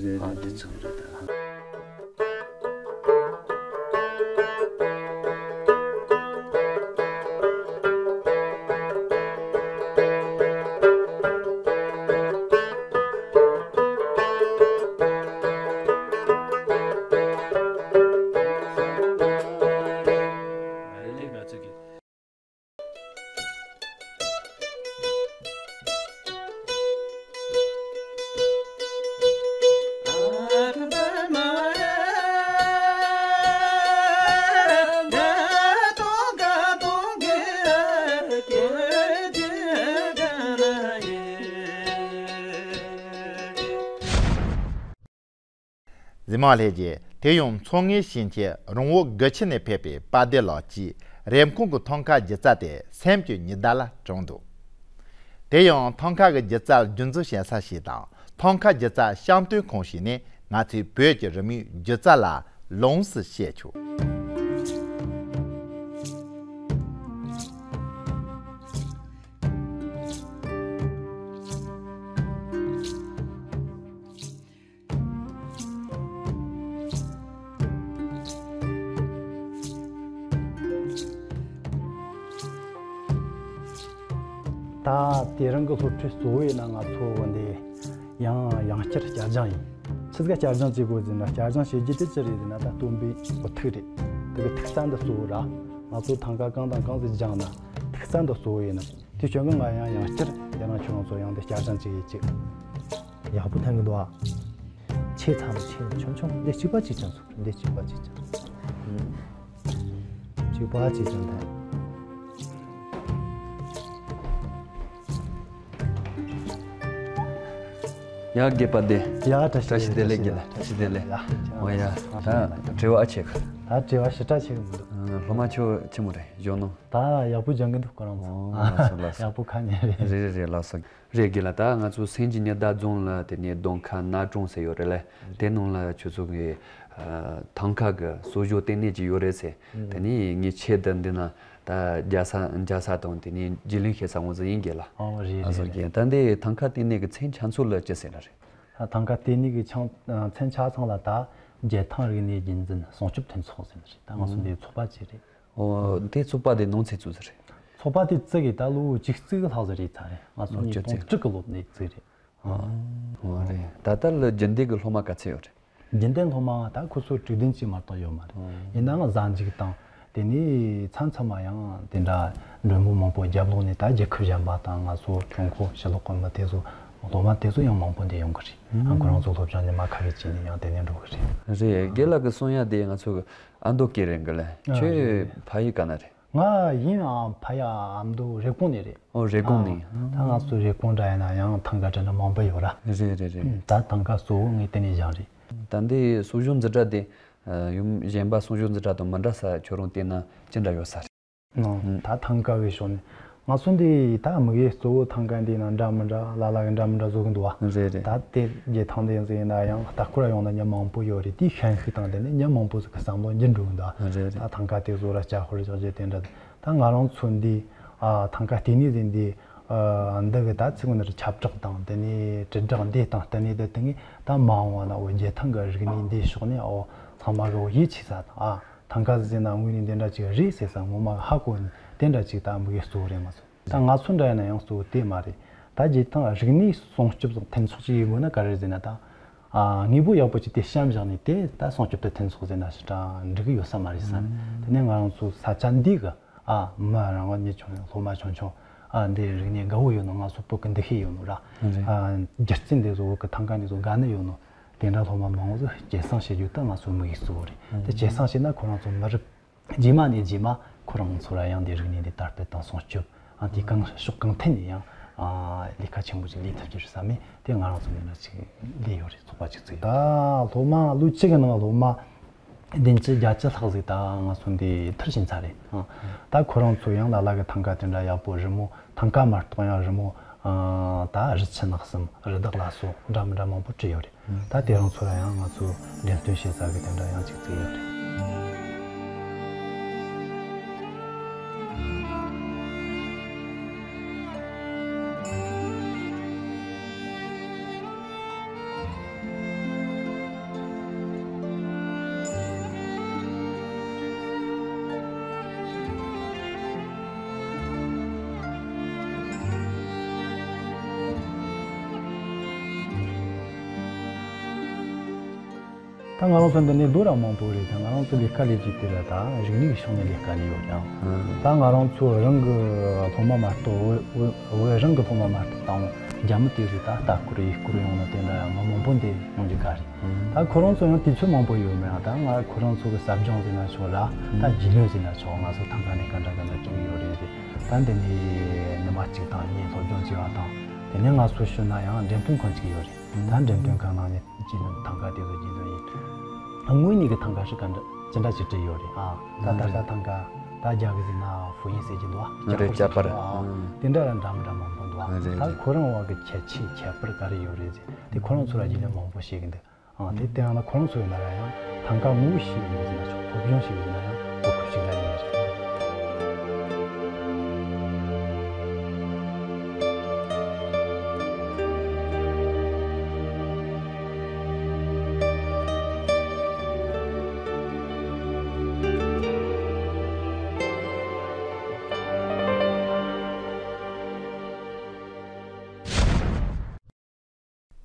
ཟེར་ན་ཨ་དེ་ཚོ་རེད་ད། གཟིགས་མོ་ལྷན་རྒྱས། དེ་ཡང་མཚོ་སྔོན་ཞིང་ཆེན་རོང་བོ་དགུ་ཆུ་ནས་ཕེབས་པའི་པ་དེ་ལགས་ཀྱིས་རེབ་གོང་གི་ཐང་ཀ་སྒྱུ་རྩལ་དེ་སེམས་ཀྱི་ཉི་ཟླ་ལ་དྲངས་འདུག་དེ་ཡང་ཐང་ཀ་གི་སྒྱུ་རྩལ་རྒྱུན་འཛིན་བྱེད་ས་ཞིག་དང་ཐང་ཀ་སྒྱུ་རྩལ་བཤམས་སྟོན་ཁང་ཞིག་ནས་ང་ཚོའི་བོད་ཀྱི་རི་མོའི་སྒྱུ་རྩལ་ལ་ལོངས་སུ་སྤྱད་ཆོག་ད་དེ་རིང་གི་སློབ་ཁྲིད་གཙོ་བོ་ཡིན་ན་ང་ཚོ་འདི་ཡང་ཡང་བསྐྱར་བསྐྱར་སྦྱོང་ཡིན། ཆི་ཟིག་ག་བསྐྱར་སྦྱོང་བྱེད་དགོས་ཟེར་ན། བསྐྱར་སྦྱོང་བྱེད་རྒྱུ་དེ་ཅི་རེད་ཟེར་ན། ད་སྟོན་པའི་འོ་ཐུག་རེད། དེ་གི་ཐུག་ས་འདི་གཙོ་བོ་ར། ང་ཚོ་ཐང་ཀ་གང་དང་གང་ཟིག་སྦྱངས་ན་ཐུག་ས་འདི་གཙོ་བོ་ཡིན་ན། དེ་ཁྱོད་ཀྱིས་ང་ཡང་ཡང་བསྐྱར་དེ་རིང་ཁྱོད་རང་ཚོ་ཡང་འདི་བསྐྱར་སྦྱོང་བྱེད་ཡིན་ཅིག། ཡག་པོ་ཐོན་གི་འདུག་ཨ། ཆེ་ཚ་མོ་ཆེ་ཆུང་ཆུང་འདི་གཅིག་པ་གཅིག་ཀྱང་ཚུགས། འདི་གཅིག་པ་གཅིག་ཀྱང་ཚུགས། གཅིག་པ་གཅིག་ཀྱང་ཐོན། ཡ་དགེ་བ་བདེ། ཡ་བཀྲ་ཤིས་བདེ་ལེགས། དགེ་ལགས་བཀྲ་ཤིས་བདེ་ལེགས། ཡ་འོ་ཡ། ད་དྲི་བ་ཆེ་གི། ད་དྲི་བ་ཞེ་དྲག་ཆེ་གི་མི་འདུག། ཨ། སློབ་མ་ཁྱོད་ཆི་མོ་རེད་གཞོན་ནུ། ད་ཡག་པོ་སྦྱང་གི་འདུག་ཁོ་རང་ཚོ། ཨོ་ལགས་སོ་ལགས་སོ། ཡག་པོ་ཁ་ཉན་རེད། རེད་རེད་རེད། ལགས་སོ། རེད། དགེ་ལགས། ད་ང་ཚོ་སེང་ཆེན་ཉི་ཟླ་རྫོང་ལ་དེ་ནས་གདོང་ཁ་ན་གྲོང་ཟེར་ཡོད་རེད་ལ། དེ་ནང་ལ་ཁྱོད་ཚོ་གི་ཨ་ཐང་ཀ་གི་གསོ་སྦྱོང་ལྟེ་གནས་ཅིག་ཡོད་རེད་ཟེར། དེ་ནས་ངས་ཆེད་དུ་འདི་ན་ད་རྒྱལ་ས་རྒྱལ་ས་དང་དེ་ནས་རྒྱུས་ལོན་བྱེད་ས་འོང་ཟེར་ཡིན་དགེ་ལགས། ཨོ་རེད། ཨ་རེད་ཟེར་རེད། གི། ད་འདི་ཐང་ཀ་ལྟེ་གནས་ཀྱི་མཚན་ཆ་ཚང་ལ་ཅི་ཟེར་ན་རེད། ད་ཐང་ཀ་ལྟེ་གནས་ཀྱི་ཆང་མཚན་ཆ་ཚང་ལ་ད་རྒྱལ་ཐང་རིག་གནས་རྒྱུན་འཛིན་སྲུང་སྐྱོབ་མཐུན་ཚོགས་ཟེར་ན་རེད། ད་ང་ཚོ་འདི་ཚོགས་པ་ཅིག་རེད། ཨོ། དེ་ཚོགས་པ་དེ་ནང་ཚེ་ཚུགས་ཟེར་རེད། ཚོགས་པ་དེ་བཙུགས་གི་ད་ལོ་བཅུ་གཅིག་ལྷག་ཟིག་རེད་ཚར་རེད། ང་ཚོ་ཉིས་སྟོང་དྲུག་གི་ལོ་ནས་བཙུགས་རེད། ཨོ་རེད། ད་ལྟ་ལ་རྒྱུན་ལྡན་གྱི་སློབ་མ་ག་ཚད་ཡོད་རེད། རྒྱུན་ལྡན་སློབ་མ་ད་ཁོ་ཚོ་དྲུག་བདུན་ཅིག་མ་གཏོགས་ཡོད་མ་རེད། ཡིན་ནའང་གཟའ་མཇུག་དང་དེ་ནས་མཚམས་མཚམས་མ་ཡང་དེ་འདྲ་མགྲོན་པོ་མང་པོ་རྒྱབ་ལོགས་ནས། ད་རྒྱལ་ཁབ་གཞན་པ་དང་ང་ཚོ་ཀྲུང་གོ་ཕྱི་ལོགས་གི་མི་དེ་ཚོ་སློབ་མ་དེ་ཚོ་ཡང་མང་པོ་འདི་ཡོང་གི་རེད། ཨ། ཁོ་རང་ཚོ་སློབ་སྦྱོང་ཉི་མ་ཁ་ཤས་བྱས་ནས་ཡང་དེ་ནས་འགྲོ་གི་རེད། རེད། དགེ་ལགས་ཀྱི་གསུང་ཡ་དེ་ང་ཚོ་ཨ་མདོ་སྐད་རེད་གི་ལ། ཨ། ཁྱོད་རེད། ཕ་ཡུལ་ག་ན་རེད། ང་ཡིན་ཨ། ཕ་ཡུལ་ཨ་མདོ་རེབ་གོང་ནས་རེད། ཨོ། རེབ་གོང་ནས། ཨ། ད་ང་ཚོ་རེབ་གོང་འདྲ་ཡིན་ན་ཡང་ཐང་ཀ་འདྲ་ན་མང་པོ་ཡོད་ར། རེད་རེད་རེད། ད་ཐང་ཀ་གཙོ་བོ་ངས་དེ་ནས་སྦྱངས་རེད། ད་འདི་གསོ་སྦྱོང་འཛིན་གྲྭ་དེ་ཡུམ་གཞན་པ་གསོ་སྦྱོང་འཛིན་གྲྭ་དང་མི་འདྲ་ས་ཁྱོད་རང་བལྟས་ན་ཅི་འདྲ་ཡོད་ས་རེད། ཨང་། ད་ཐང་ཀ་གི་ཕྱོགས་ནས་ང་ཚོ་འདི་ད་དམིགས་ཡུལ་གཙོ་བོ་ཐང་ཀ་འདི་ན་འདྲ་མི་འདྲ་ལ་ལ་གི་འདྲ་མི་འདྲ་བཟོ་གི་འདུག་བ། རེད་རེད། ད་དེ་རྒྱལ་ཐང་འདི་ཟིག་ཡིན་ན་ཡང་ལྟ་སྐོར་ཡོང་ན་མི་མང་པོ་ཡོད་རེད། དེའི་ཤན་ཤུགས་དང་དེ་ནས་མི་མང་པོ་ཟིག་གི་བསམ་བློ་འགྱུར་འགྲོ་གི་འདུག། རེད་རེད། ད་ཐང་ཀ་དེ་བཟོ་ར་སྐྱ་ཧོར་ཅོག་ཅེ་དེ་འདྲ། ད་ང་རང་ཚོ་འདི་ཨ་ཐང་ཀ་ལྟེ་གནས་ཟིག་འདི་ཨ་འདི་གི་ད་ཚིག་ནི་ཁྱབ་བསྒྲགས་དང་དེ་ནས་དྲིལ་བསྒྲགས་འདི་དང་བསྟུན་ནས་དེ་དེ་ངས་ད་མ་འོངས་པ་ན་འོ་རྒྱལ་ཐང་གི་རིག་གནས་འདི་ཕྱོགས་ནས་འོ་ཚང་མ་གི་འོ་ཡིད་ཆེས་ས་དང་། ཨ། ཐང་ཀ་ཟེར་ན་དངོས་གནས་འདི་འདྲ་ཅིག་རེད་ཟེར་ས་ངོ་མ་ཧ་གོ་ནས་དེ་འདྲ་ཅིག་ད་དམིགས་ཡུལ་གཙོ་བོ་རེད། ང་ཚོ་ད་ང་ཚོ་འདྲ་ཡིན་ན་ཡང་གཙོ་བོ་དེ་མ་རེད། ད་རྒྱལ་ཐང་རིག་གནས་སྲུང་སྐྱོབ་མཐུན་ཚོགས་ཅིག་ཡིན་དགོས་ན་ག་རེ་ཟེར་ན། ད་ཨ་དངོས་པོ་ཡག་པོ་ཅིག་དེ་བཤམས་བཞག་ནས་དེ་ད་སྲུང་སྐྱོབ་དེ་མཐུན་ཚོགས་ཟེར་ན་ཞེ་དྲག་འགྲིག་གི་ཡོད་ས་མ་རེད་བསམ། དེ་ནས་ང་རང་ཚོ་ས་ཆ་འདི་གི་ཨ་མི་རང་ངོ་མི་ཆུང་ཆུང་སློབ་མ་ཆུང་ཆུང་ཨ་འདི་རིག་གནས་དགའ་བོ་ཡོད་ནོ། ང་ཚོ་བོད་ཀྱི་འདུ་ཤེས་ཡོད་ནོ་ར། རེད། ཨ་རྒྱུ་རྐྱེན་འདི་ཚོ་བོད་ཀྱི་ཐང་ཀ་འདི་ཚོ་དགའ་ནི་ཡོད་ནོ། དེ་འདྲ་སློབ་མ་མང་བོ་ཟིག་སྐྱེད་སྲིང་བྱེད་རྒྱུ་ད་ང་ཚོའི་དམིགས་ཡུལ་གཙོ་བོ་རེད། དེ་སྐྱེད་སྲིང་བྱས་ན་ཁོ་རང་ཚོ་མི་རབས་རྗེས་མ་ནས་རྗེས་མ་ཁོ་རང་ཚོ་ར་ཡང་དེ་རིག་གནས་འདི་དར་སྤེལ་དང་སྲུང་སྐྱོབ། ཨ་དེ་གང་ཕྱོགས་གང་ཐད་ནས་ཡང་ཨ་ལས་ཀ་ཆེན་པོ་ཅིག་ལས་ཐུབ་ཀྱི་རེད་བསམ་ནས་དེ་ང་རང་ཚོ་འདི་འདྲ་ཅིག་ལས་ཡོད་རེད། ཚོགས་པ་ཅིག་བཙུགས་ཡོད། ད་སློབ་མ་ལོ་གཅིག་གི་ནང་སློབ་མ་བདུན་ཅུ་བརྒྱད་ཅུ་ལྷག་ཟིག་ད་ང་ཚོ་འདི་མཐར་ཕྱིན་ཚར་རེད། ཨ་ད་ཁོ་རང་ཚོ་ཡང་ལ་ལ་གི་ཐང་ཀ་དེ་འདྲ་ཡག་པོ་རི་མོ། ཐང་ཀ་མ་གཏོགས་ཡང་རི་མོ། ཨ་ད་རི་ཆུ་ནགས་གསུམ། རི་དྭགས་ལ་སོགས་འདྲ་མི་འདྲ་མང་པོ་བྲིས་ཡོད་རེད། ད་དེ་རང་ཚོ་ལ་ཡང་ང་ཚོ་འགྲེམས་སྟོན་བྱེད་ས་གི་དེ་འདྲ་ཡང་ཅིག་བཙུགས་ཡོད་རེད། ད་ང་རང་ཚོ་འདི་ནས་ལོ་ར་མང་པོ་རེད། ད་ང་རང་ཚོ་ལས་ཀ་ལས་རྒྱུ་དེ་ར་ད་རིག་གནས་ཀྱི་ཕྱོགས་ནས་ལས་ཀ་ལས་ཡོད་ཀྱང་། ད་ང་རང་ཚོ་རང་གི་སློབ་མ་མ་གཏོགས་བོད་བོད་རང་གི་སློབ་མ་མ་གཏོགས་དང་རྒྱ་མི་དེ་རིགས་ད་ལྟ་སྐོར་ཡིག་སྐོར་ཡོང་ན་དེ་འདྲ་ཡང་མི་མང་པོ་འདི་ཡོང་རྒྱུ་དགའ་རེད། ད་ཁོ་རང་ཚོ་ཡང་དུས་ཚོད་མང་པོ་ཡོད་མེད་ཡང་ད་ང་ཁོ་རང་ཚོ་གི་ཟབ་སྦྱོང་ཟེར་ན་ཆོག་ར། ད་རྒྱུས་ལོན་ཟེར་ན་ཆོག་ང་ཚོ་ཐང་ཀ་ནས་ག་འདྲ་ག་འདྲ་བྱུང་ཡོད་རེད་ཟེར། ད་འདི་ནས་ཉི་མ་གཅིག་དང་གཉིས་སློབ་སྦྱོང་བྱས་པ་དང་དེ་ནས་ང་ཚོ་ཤོད་ན་ཡང་འགྲེམས་སྟོན་ཁང་གཅིག་ཡོད་རེད། ད་འགྲེམས་སྟོན་ཁང་ནང་ནས་རྒྱུས་ལོན། ཐང་ཀ་དེ་ཚོ་རྒྱུས་ལོན་ཡིན། དངོས་གནས་ཀྱི་ཐང་ཀ་ཞིག་ག་འདྲ་ཅི་འདྲ་ཅིག་བྲིས་ཡོད་རེད། ཨ་ད་ད་ལྟ་ཐང་ཀ་ད་རྒྱ་གི་ཟེར་ན་ཧྥུ་ཡིན་ཟེར་གྱི་འདུག་ཨ། རེད། ཁྱད་པར། ཨ་དེ་འདྲ་ལ་འདྲ་མི་འདྲ་མང་པོ་འདུག་ཨ། རེད། ད་རེད། ཁོ་རང་བ་གི་ཁྱད་ཆོས་ཁྱད་པར་ག་རེ་ཡོད་རེད་ཟེར་དེ་ཁོ་རང་ཚོ་ལ་རྒྱུས་ལོན་མང་པོ་བྱེད་ཀྱི་འདུག། ཨ་དེ་ལྟ་ཡང་ན་ཁོ་རང་ཚོ་ཡིན་ན་ར་ཡང་ཐང་ཀ་ངོ་བོ་ཤེས་ཡོད་ཟེར་ན་ཆོག་སློབ་སྦྱོང་ཤེས་ཡོད་ཟེར་ན་ཡང་གོ་སྐབས་ཤིག་ར་ཡིན་ནི་རེད།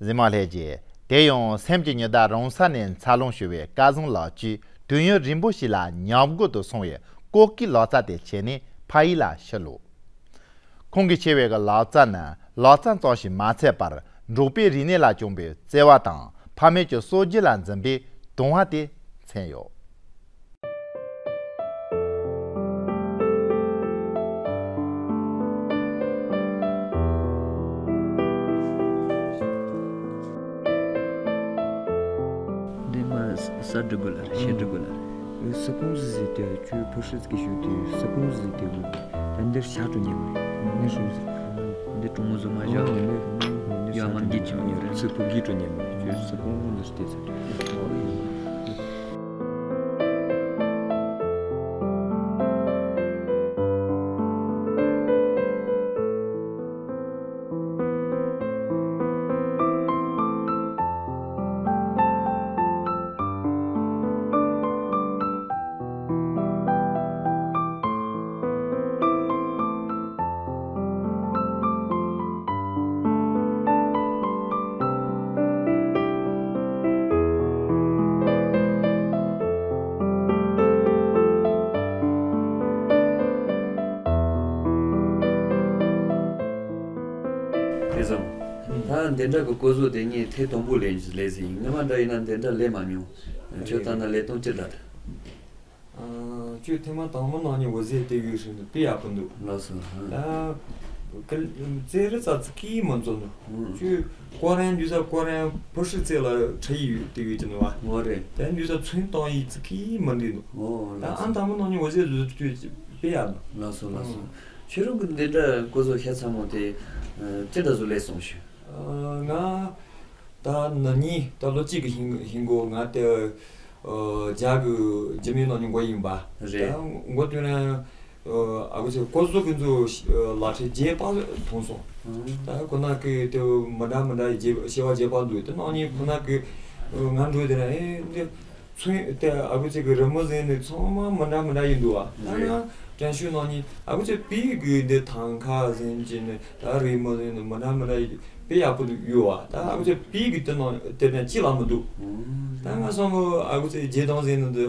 གཟིགས་མོ་ལྷན་རྒྱས། དེ་ཡང་སེམས་ཀྱི་ཉི་ཟླ་རང་ས་ནས་འཚར་ལོངས་ཞུ་བའི་སྐལ་བཟང་ལགས་ཀྱིས་དུས་ཡུན་རིང་པོ་ཞིག་ལ་ཉམས་རྒུད་དུ་སོང་བའི་ཀོ་ཀི་ལོ་ཙཱ་དེ་མཁྱེན་ནས་ཕ་ཡུལ་ལ་ཕྱིར་ལོག་ཁོང་གིས་མཁྱེན་པའི་ལོ་ཙཱ་ནི་ལོ་ཙཱ་ཙམ་ཞིག་མ་ཚད་པར་འབྲོག་པའི་རིག་གནས་ལ་བཅངས་པའི་བརྩེ་བ་དང་ཕ་མེས་ཀྱི་སྲོལ་རྒྱུན་ལ་འཛིན་པའི་དུང་བ་དེ་མཚོན་ཡོད། འདི་མ་ས་འབྲི་དགོས་ལ་རེད། ཤེས་འབྲི་དགོས་ལ་རེད། ས་ཁོངས་ཟེར་དེ་ཁྱོད་ཕོ་ཧྲི་ཙི་གི་ཞུ་དེ་ས་ཁོངས་ཟེར་དེ་ད་འདིར་ཤ་འགྲོ་ཉན་མ་རེད། འདི་ཧྲུང་ཟེར། འདི་གྲོང་མོ་བཟོ་མ་བཞག་འདི་ཡ་མ་འདི་ཅི་མི་ཉན་རེད། ཚིག་ཕུག་གི་འགྲོ་ཉན་མ་རེད། ཁྱོད་ས་ཁོངས་འདིར་བལྟས་ཚར། དེ་ཙམ། ད་འདི་འདྲ་གི་སྐོར་ཟོ་དེ་ངས་ཐེངས་དང་པོ་ལས་ལས་ཟིན་ཡིན། སྔ་མ་འདྲ་ཡིན་ན་འདི་འདྲ་ལས་མ་མྱོང་། ཁྱོད་ལྟ་ན་ལས་སྟངས་ཅི་འདྲ་ད། ཁྱོད་ཐེངས་མ་དང་པོ་ནང་ནས་འོད་ཟེར་དེ་ཡོད་ཧྲིང་དུ་དཔེ་ཡག་པོ་འདུག་ལགས་སོ། ད་ཀི་ཙེ་རི་ཙ་ཙི་གིས་མ་འཛོམས་འདུག་ཁྱོད་ཀོ་རན་འདུས་ས་ཀོ་རན་ཕོ་ཧྲི་ཙེ་ལ་ཁྲ་ཡི་ཡོད་དེ་ཡོད་ཀྱི་འདུག་བ། ངོ་རེད། ད་འདུས་ས་ཚོན་གཏོང་ཡི་ཙི་གིས་མ་འདུས་འདུག་ཨོ་ད་ལགས་ཨ་སོ། དང་པོ་ནང་ནས་འོད་ཟེར་བཟོ་དུས་དཔེ་ཡག་འདུག་ལགས་སོ་ལགས་སོ། ཁྱོད་རང་གི་འདི་འདྲ་སྐོར་ཟོ་ཤ་ཚ་མོ་དེ་ཅི་འདྲ་བཟོ་ལས་སོང་ཞུ། ང་ད་ན་ནིང་ད་ལོ་གཅིག་གི་ཧིན་ཧིན་གོ་ང་དེ་རྒྱ་གི་རྒྱ་མིའི་ནང་ནས་འགོ་ཡིན་པ། རེད། ད་འགོ་དུས་ན་ཨ་ཁུ་ཚོས་ཀོ་ཟོ་གི་ཚོ་ལག་ཁྲིད་རྗེས་པ་མཐོང་སོང་། ད་ཁོ་ན་གི་དེ་མི་འདྲ་མི་འདྲ་ཡི་རྗེས་བྱ་བ་རྗེས་པ་འདུག་དེ་ནང་ནས་ཁོ་ན་གི་ང་འགྲོ་དེ་ན་ཨེ་འདི། ཚོན་དེ་ཨ་ཁུ་ཚོ་གི་རི་མོ་ཟིན་ནི་ཚང་མ་མི་འདྲ་མི་འདྲ་ཡིན་འདུག་བ། ད་རེད། ང་དྲན་ཤུལ་ནང་ནས་ཨ་ཁུ་ཚོ་པི་གི་འདི་ཐང་ཁ་ཟིན་གྱི་ནི་ད་རི་མོ་ཟིན་ནི་མི་འདྲ་མི་འདྲ་ཡིན་དཔེ་ཡག་པོ་འདུག་ཡོད་བ། ད་ཨ་ཁུ་ཚོ་པི་གི་དེ་ནང་དེ་ནས་ཅི་ལ་མི་འདུག་ད་ང་བསམ་བློ་ཨ་ཁུ་ཚོ་རྗེས་དང་ཟིན་ནི་འདི་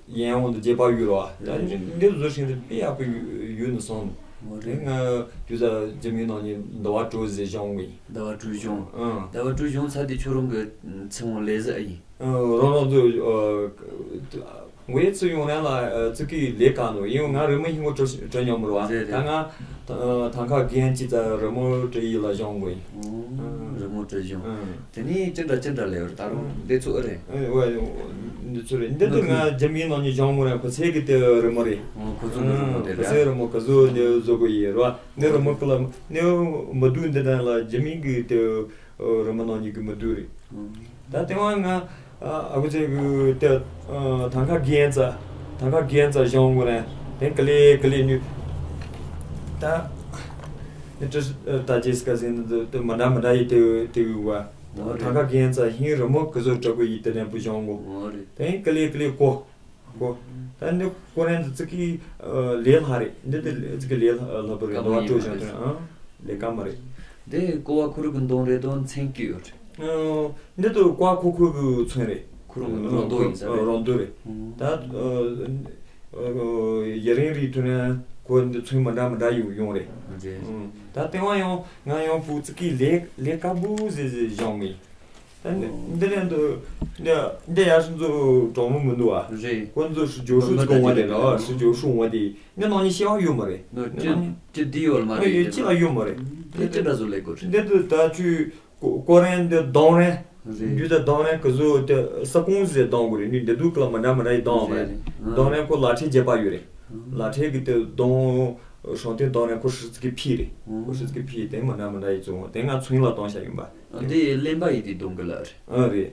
ཡན་འོང་དུ་རྗེས་པ་ཡོད་ར་བ། ད་འདི་བཟོ་ཤིང་དེ་དཔེ་ཡག་པོ་ཡོད་ནི་སོང་ནི། དེ་ང་དུས་ས་རྒྱ་མིའི་ནང་ནས་འདི་བ་གྲོ་ཟེ་བཞོན་གི་ཡིན། འདི་བ་གྲོ་བཞོན། ཨང་། འདི་བ་གྲོ་བཞོན་ཚ་དེ་ཁྱོད་རང་གི་ཚེ་དབང་ལས་ཟེ་ཨ་ཡིན། རང་རང་ཚོ་ངའི་ཚུ་ཡོང་རན་ལ་ཚུ་གི་ལས་ཀ་ནོ་ཡིན། ང་རི་མོ་ཧིང་གོ་བྲི་མྱོང་མི་རུ་བ། རེད་རེད། ད་ང་ཐང་ཁ་རྒན་གྱི་ད་རི་མོ་བྲི་ཡི་ལ་བཞོན་དགོས་ཡིན། རི་མོ་བྲི་བཞོན། དེ་ནས་ཅི་འདྲ་ཅི་འདྲ་ལས་ཡོད་ད་རུང་འདི་ཚོ་ཨེ་རེད། འདི་ཚོ་རེད། འདི་དུ་ང་རྒྱ་མིའི་ནང་ནས་བཞོན་མི་རན་ཁོ་ཚེ་གི་དེ་རི་མོ་རེད། ཁོ་ཚོ་གི་རི་མོ་དེ་ཁོ་རེད། ཚེ་རི་མོ་ག་ཚོ་འདི་བཟོ་དགོས་ཡིན་རུ་བ། འདི་རི་མོ་ཀི་ལ་འདི་མི་འདུག་འདི་དང་ལ་རྒྱ་མི་གི་དེ། རི་མོ་ནང་གི་མི་འདུག་རེད། ད་དེ་བ་ང་ཨ་ཁུ་ཚོ་གི་དེ་ཐང་ཁ་རྒན་ཙ་ཐང་ཁ་རྒན་ཙ་བཞོན་དགོས་རེད། དེ་ཀ་ལེ་ཀ་ལེ་ནུས་ད་ནི་ཏྲི་ད་ཇེ་སི་ཀ་ཟེར་ནི་དེ་མི་འདྲ་མི་འདྲ་ཡི་དེ་དེ་བ། ཐང་ཁ་རྒན་ཙ་ཧིན་རི་མོ་གི་བཟོ་གྲྭ་གི་ཡི་དེ་ནས་བུ་བཞོན་དགོས། དེ་ཀ་ལེ་ཀ་ལེ་གོ་གོ་ད་འདི་ཀོ་རན་དུ་ཙི་གི་ལས་སླ་རེད། འདི་དེ་ཙི་གི་ལས་སླ་པོ་རེད། འདི་བ་སྤྲོད་བཞག་དོན་ཨང་ལས་ཀ་མ་རེད། དེ་ཀོ་བ་ཁུ་རུ་གི་འདོང་རེད་དོ་མཚན་སྐྱེ་ཡོད་རེད། འདི་དུ་ཀོ་བ་ཁུ་ཁུ་གི་ཚོན་རེད། ཁུ་རུ་གི་འདོང་རྡོ་ཡིན་ས་རེད། རོང་རྡོ་རེད། ད་ཡ་རིང་རིག་ཐུ་ན་ཁོ་འདི་ཚོན་མི་འདྲ་མི་འདྲ་ཡོང་ཡོང་རེད། ད་ལྟེ་བ་ཡང་ང་ཡང་ཕུ་ཙི་གི་ལས་ལས་ཀ་བུ་ཟེ་ཟེ་བཞོན་མི། ད་འདི་ལན་དུ་འདི་འདི་ཡར་སུ་ཚོ་གྲོགས་མོ་མི་འདུག་བ། རེད། ཁོ་ཚོ་སུ་ཇོ་ཧྲུ་ཚོ་གོང་བ་དེ་ལ་སུ་ཇོ་ཧྲུ་འོང་བ་དེ་འདི་ནང་ནས་ཤེས་བ་ཡོད་མ་རེད། ནོ་ཅི་ཅི་འདི་ཡོད་མ་རེད། ཅི་ལ་ཡོད་མ་རེད། དེ་ཅི་འདྲ་བཟོ་ལས་དགོས་རེད། འདི་དུ་ད་ཆུ་ཀོ་རན་འདི་གདོང་རན། རེད། འདི་ད་གདོང་རན་ཀི་བཟོ་དེ་ས་ཁོངས་ཟེ་གདོང་དགོས་རེད། ནི་འདི་དུ་ཀ་ལ་མི་འདྲ་མི་འདྲ་ཡི་གདོང་མ་རེད། རེད། གདོང་རན་ཁོ་ལག་ཁྲིད་རྒྱས་པ་ཡོད་རེད། ལག་ཁྲིད་གི་དེ་གདོང་ཧྲང་ཏེ་གདོང་རན་ཁོ་ཧྲི་ཙི་གི་ཕི་རེད། ཁོ་ཧྲི་ཙི་གི་ཕི་དེ་མི་འདྲ་མི་འདྲ་ཡི་བཟོ་དེ་ང་ཚོན་ལ་གཏོང་བྱ་ཡིན་པ། འདི་གླེན་པ་ཡིན་དེ་གདོང་གི་ལ་རེད། ཨ་རེད།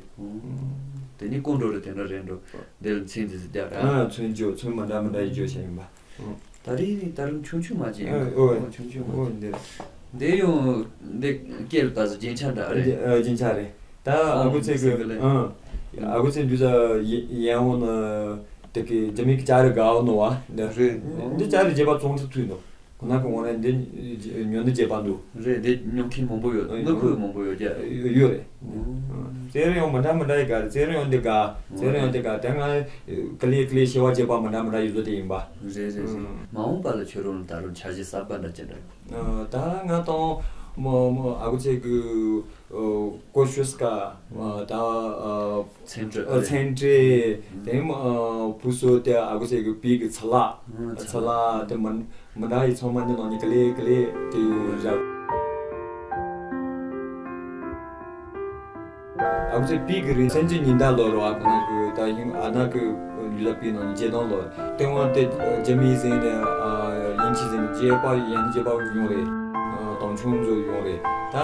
དེ་ནི་ཀུན་འགྲོ་རེད། དེ་འདྲ་རེད་འགྲོ། འདི་ལ་མཚན་དེ་ཟེར་རྒྱག་ར། ཨ་ཚོན་ཅོ་ཚོན་མི་འདྲ་མི་འདྲ་ཡི་ཅོ་བྱ་ཡིན་པ། ད་རེས་ནི་ད་རུང་ཆུང་ཆུང་མ་ཅིག་ཨ་ཨོ་ཨོ་ཆུང་ཆུང་མ་ཨོ་ཅིག་འདི་འདི་ཡང་འདི་སྐད་ལ་ད་གཟོད་རྒྱན་ཆ་འདྲ་རེད། འདི་ཨ་རྒྱན་ཆ་རེད། ད་ཨ་ཁུ་ཚེ་གི་ཨང་ཨ་ཁུ་ཚེ་འདུས་ས་ཡ་ཡང་འོ་ན་དེ་གི་རྒྱ་མི་གི་ཅ་རི་ག་འོ་ནོ་བ་འདི་རེད། འདི་ཅ་རི་རྒྱས་པ་ཙོང་ཁྲི་ཚུད་འདུག་ནང་གི་ངོ་ནས་འདི་ཉོ་ནི་བྱེད་པ་འདུག་རེད། འདི་ཉོ་མཁན་མང་པོ་ཡོད། དངུལ་ཁུག་མང་པོ་ཡོད་ཀྱི། ཡོད་རེད། ཨོ། རྩེད་རིགས་ཡང་མི་འདྲ་མི་འདྲ་ཡི་ག་རེད། རྩེད་རིགས་ཡང་འདི་ག་རྩེད་རིགས་ཡང་འདི་ག་དེ་ང་ཀི་ལི་ཀི་ལི་ཤེས་པ་བྱེད་པ་མི་འདྲ་མི་འདྲ་ཡོད་ཚོད་དེ་ཡིན་པ། རེད་རེད་རེད། མ་འོངས་པ་ལ་ཁྱོད་རང་ལ་ད་རུང་འཆར་གཞི་གསར་པ་འདྲ་ཅི་འདྲ་ཡོད། ད་ང་དང་མོ་མོ་ཨ་ཁུ་ཚེ་གི་ཀོ་ཤུས་ཀ་ད་ཚན་ཁྲི། ཚན་ཁྲི་དེ་བུ་སོ་དེ་ཨ་ཁུ་ཚེ་གི་བི་གི་ཚ་ལག་ཚ་ལག་དེ་མི་མི་འདྲ་ཡི་ཚང་མ་འདི་ནང་ནས་ཀི་ལི་ཀི་ལི་དེ་ཡོད་ར། ཨ་ཁུ་ཚེ་བི་གི་རིང་སེམས་ཀྱི་ཉི་ཟླ་ལོ་རོ་ཨ་ཁུ་ན་གི་ད་ཡིན་ཨ་ན་གི་ལ་པི་ནང་བརྗེད་དོན་ལོ། ལྟེ་བ་དེ་རྒྱ་མི་ཟིན་ནས་ཡིན་གྱི་ཟིན་ནས་བརྗེད་པ་ཡན་བརྗེད་པ་ཡོང་རེད། དོང་ཆུང་ཚོ་ཡོང་རེད། ད་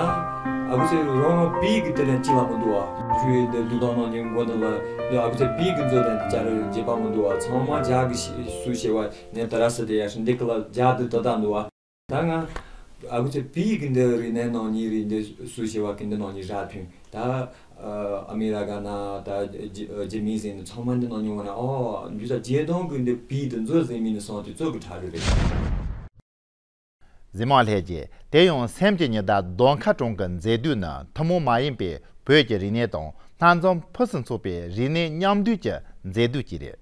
ཨ་ཁུ་ཚེ་རོང་བི་གི་དེ་ལན་ཅི་ལ་མི་འདུག་ཨ། ཁྱོད་དེ་འདུག་དང་ནང་ནས་མགོ་ནང་ལ་ཨ་ཁུ་ཚེ་བི་གི་མཛོད་དེ་བཅར་རེད། བརྗེད་པ་མི་འདུག་ཨ། ཚང་མ་རྒྱ་གི་སུ་ཞེ་བ་ནས་ད་ར་སི་དེ་ཡ་ཧྲི་འདི་གི་ལ་རྒྱ་དེ་ད་ད་འདུག་ཨ། ད་ང་ཨ་ཁུ་ཚེ་བི་གི་འདི་རིག་གནས་ནང་ནས་རིག་འདི་སུ་ཞེ་བ་གི་འདི་ནང་ནས་ར་ཐོན། ད་ཨ་མི་ར་ག་ན་ད་རྒྱ་མི་ཟིན་ནས་ཚང་མ་འདི་ནང་ནས་འོང་ན་ཨོ་འདི་ད་རྒྱལ་དོན་གི་འདི་བི་འདི་མཛོད་ཟིན་མི་ནི་སོང་དུས་གཙོ་གི་གྲ་རུ་རེད། གཟིགས་མོ་ལྷས་ཀྱིས་དེ་ཡང་སེམས་ཀྱི་ཉི་ཟླ་གདོང་ཁ་གྲོང་གི་མཛེས་སྡུག་ནི་ཐུན་མོང་མ་ཡིན་པའི་བོད་ཀྱི་རིག་གནས་དང་སྣ་འཛོམས་ཕུན་སུམ་ཚོགས་པའི་རིག་གནས་མཉམ་འདུས་ཀྱི་མཛེས་སྡུག་ཅིག་རེད།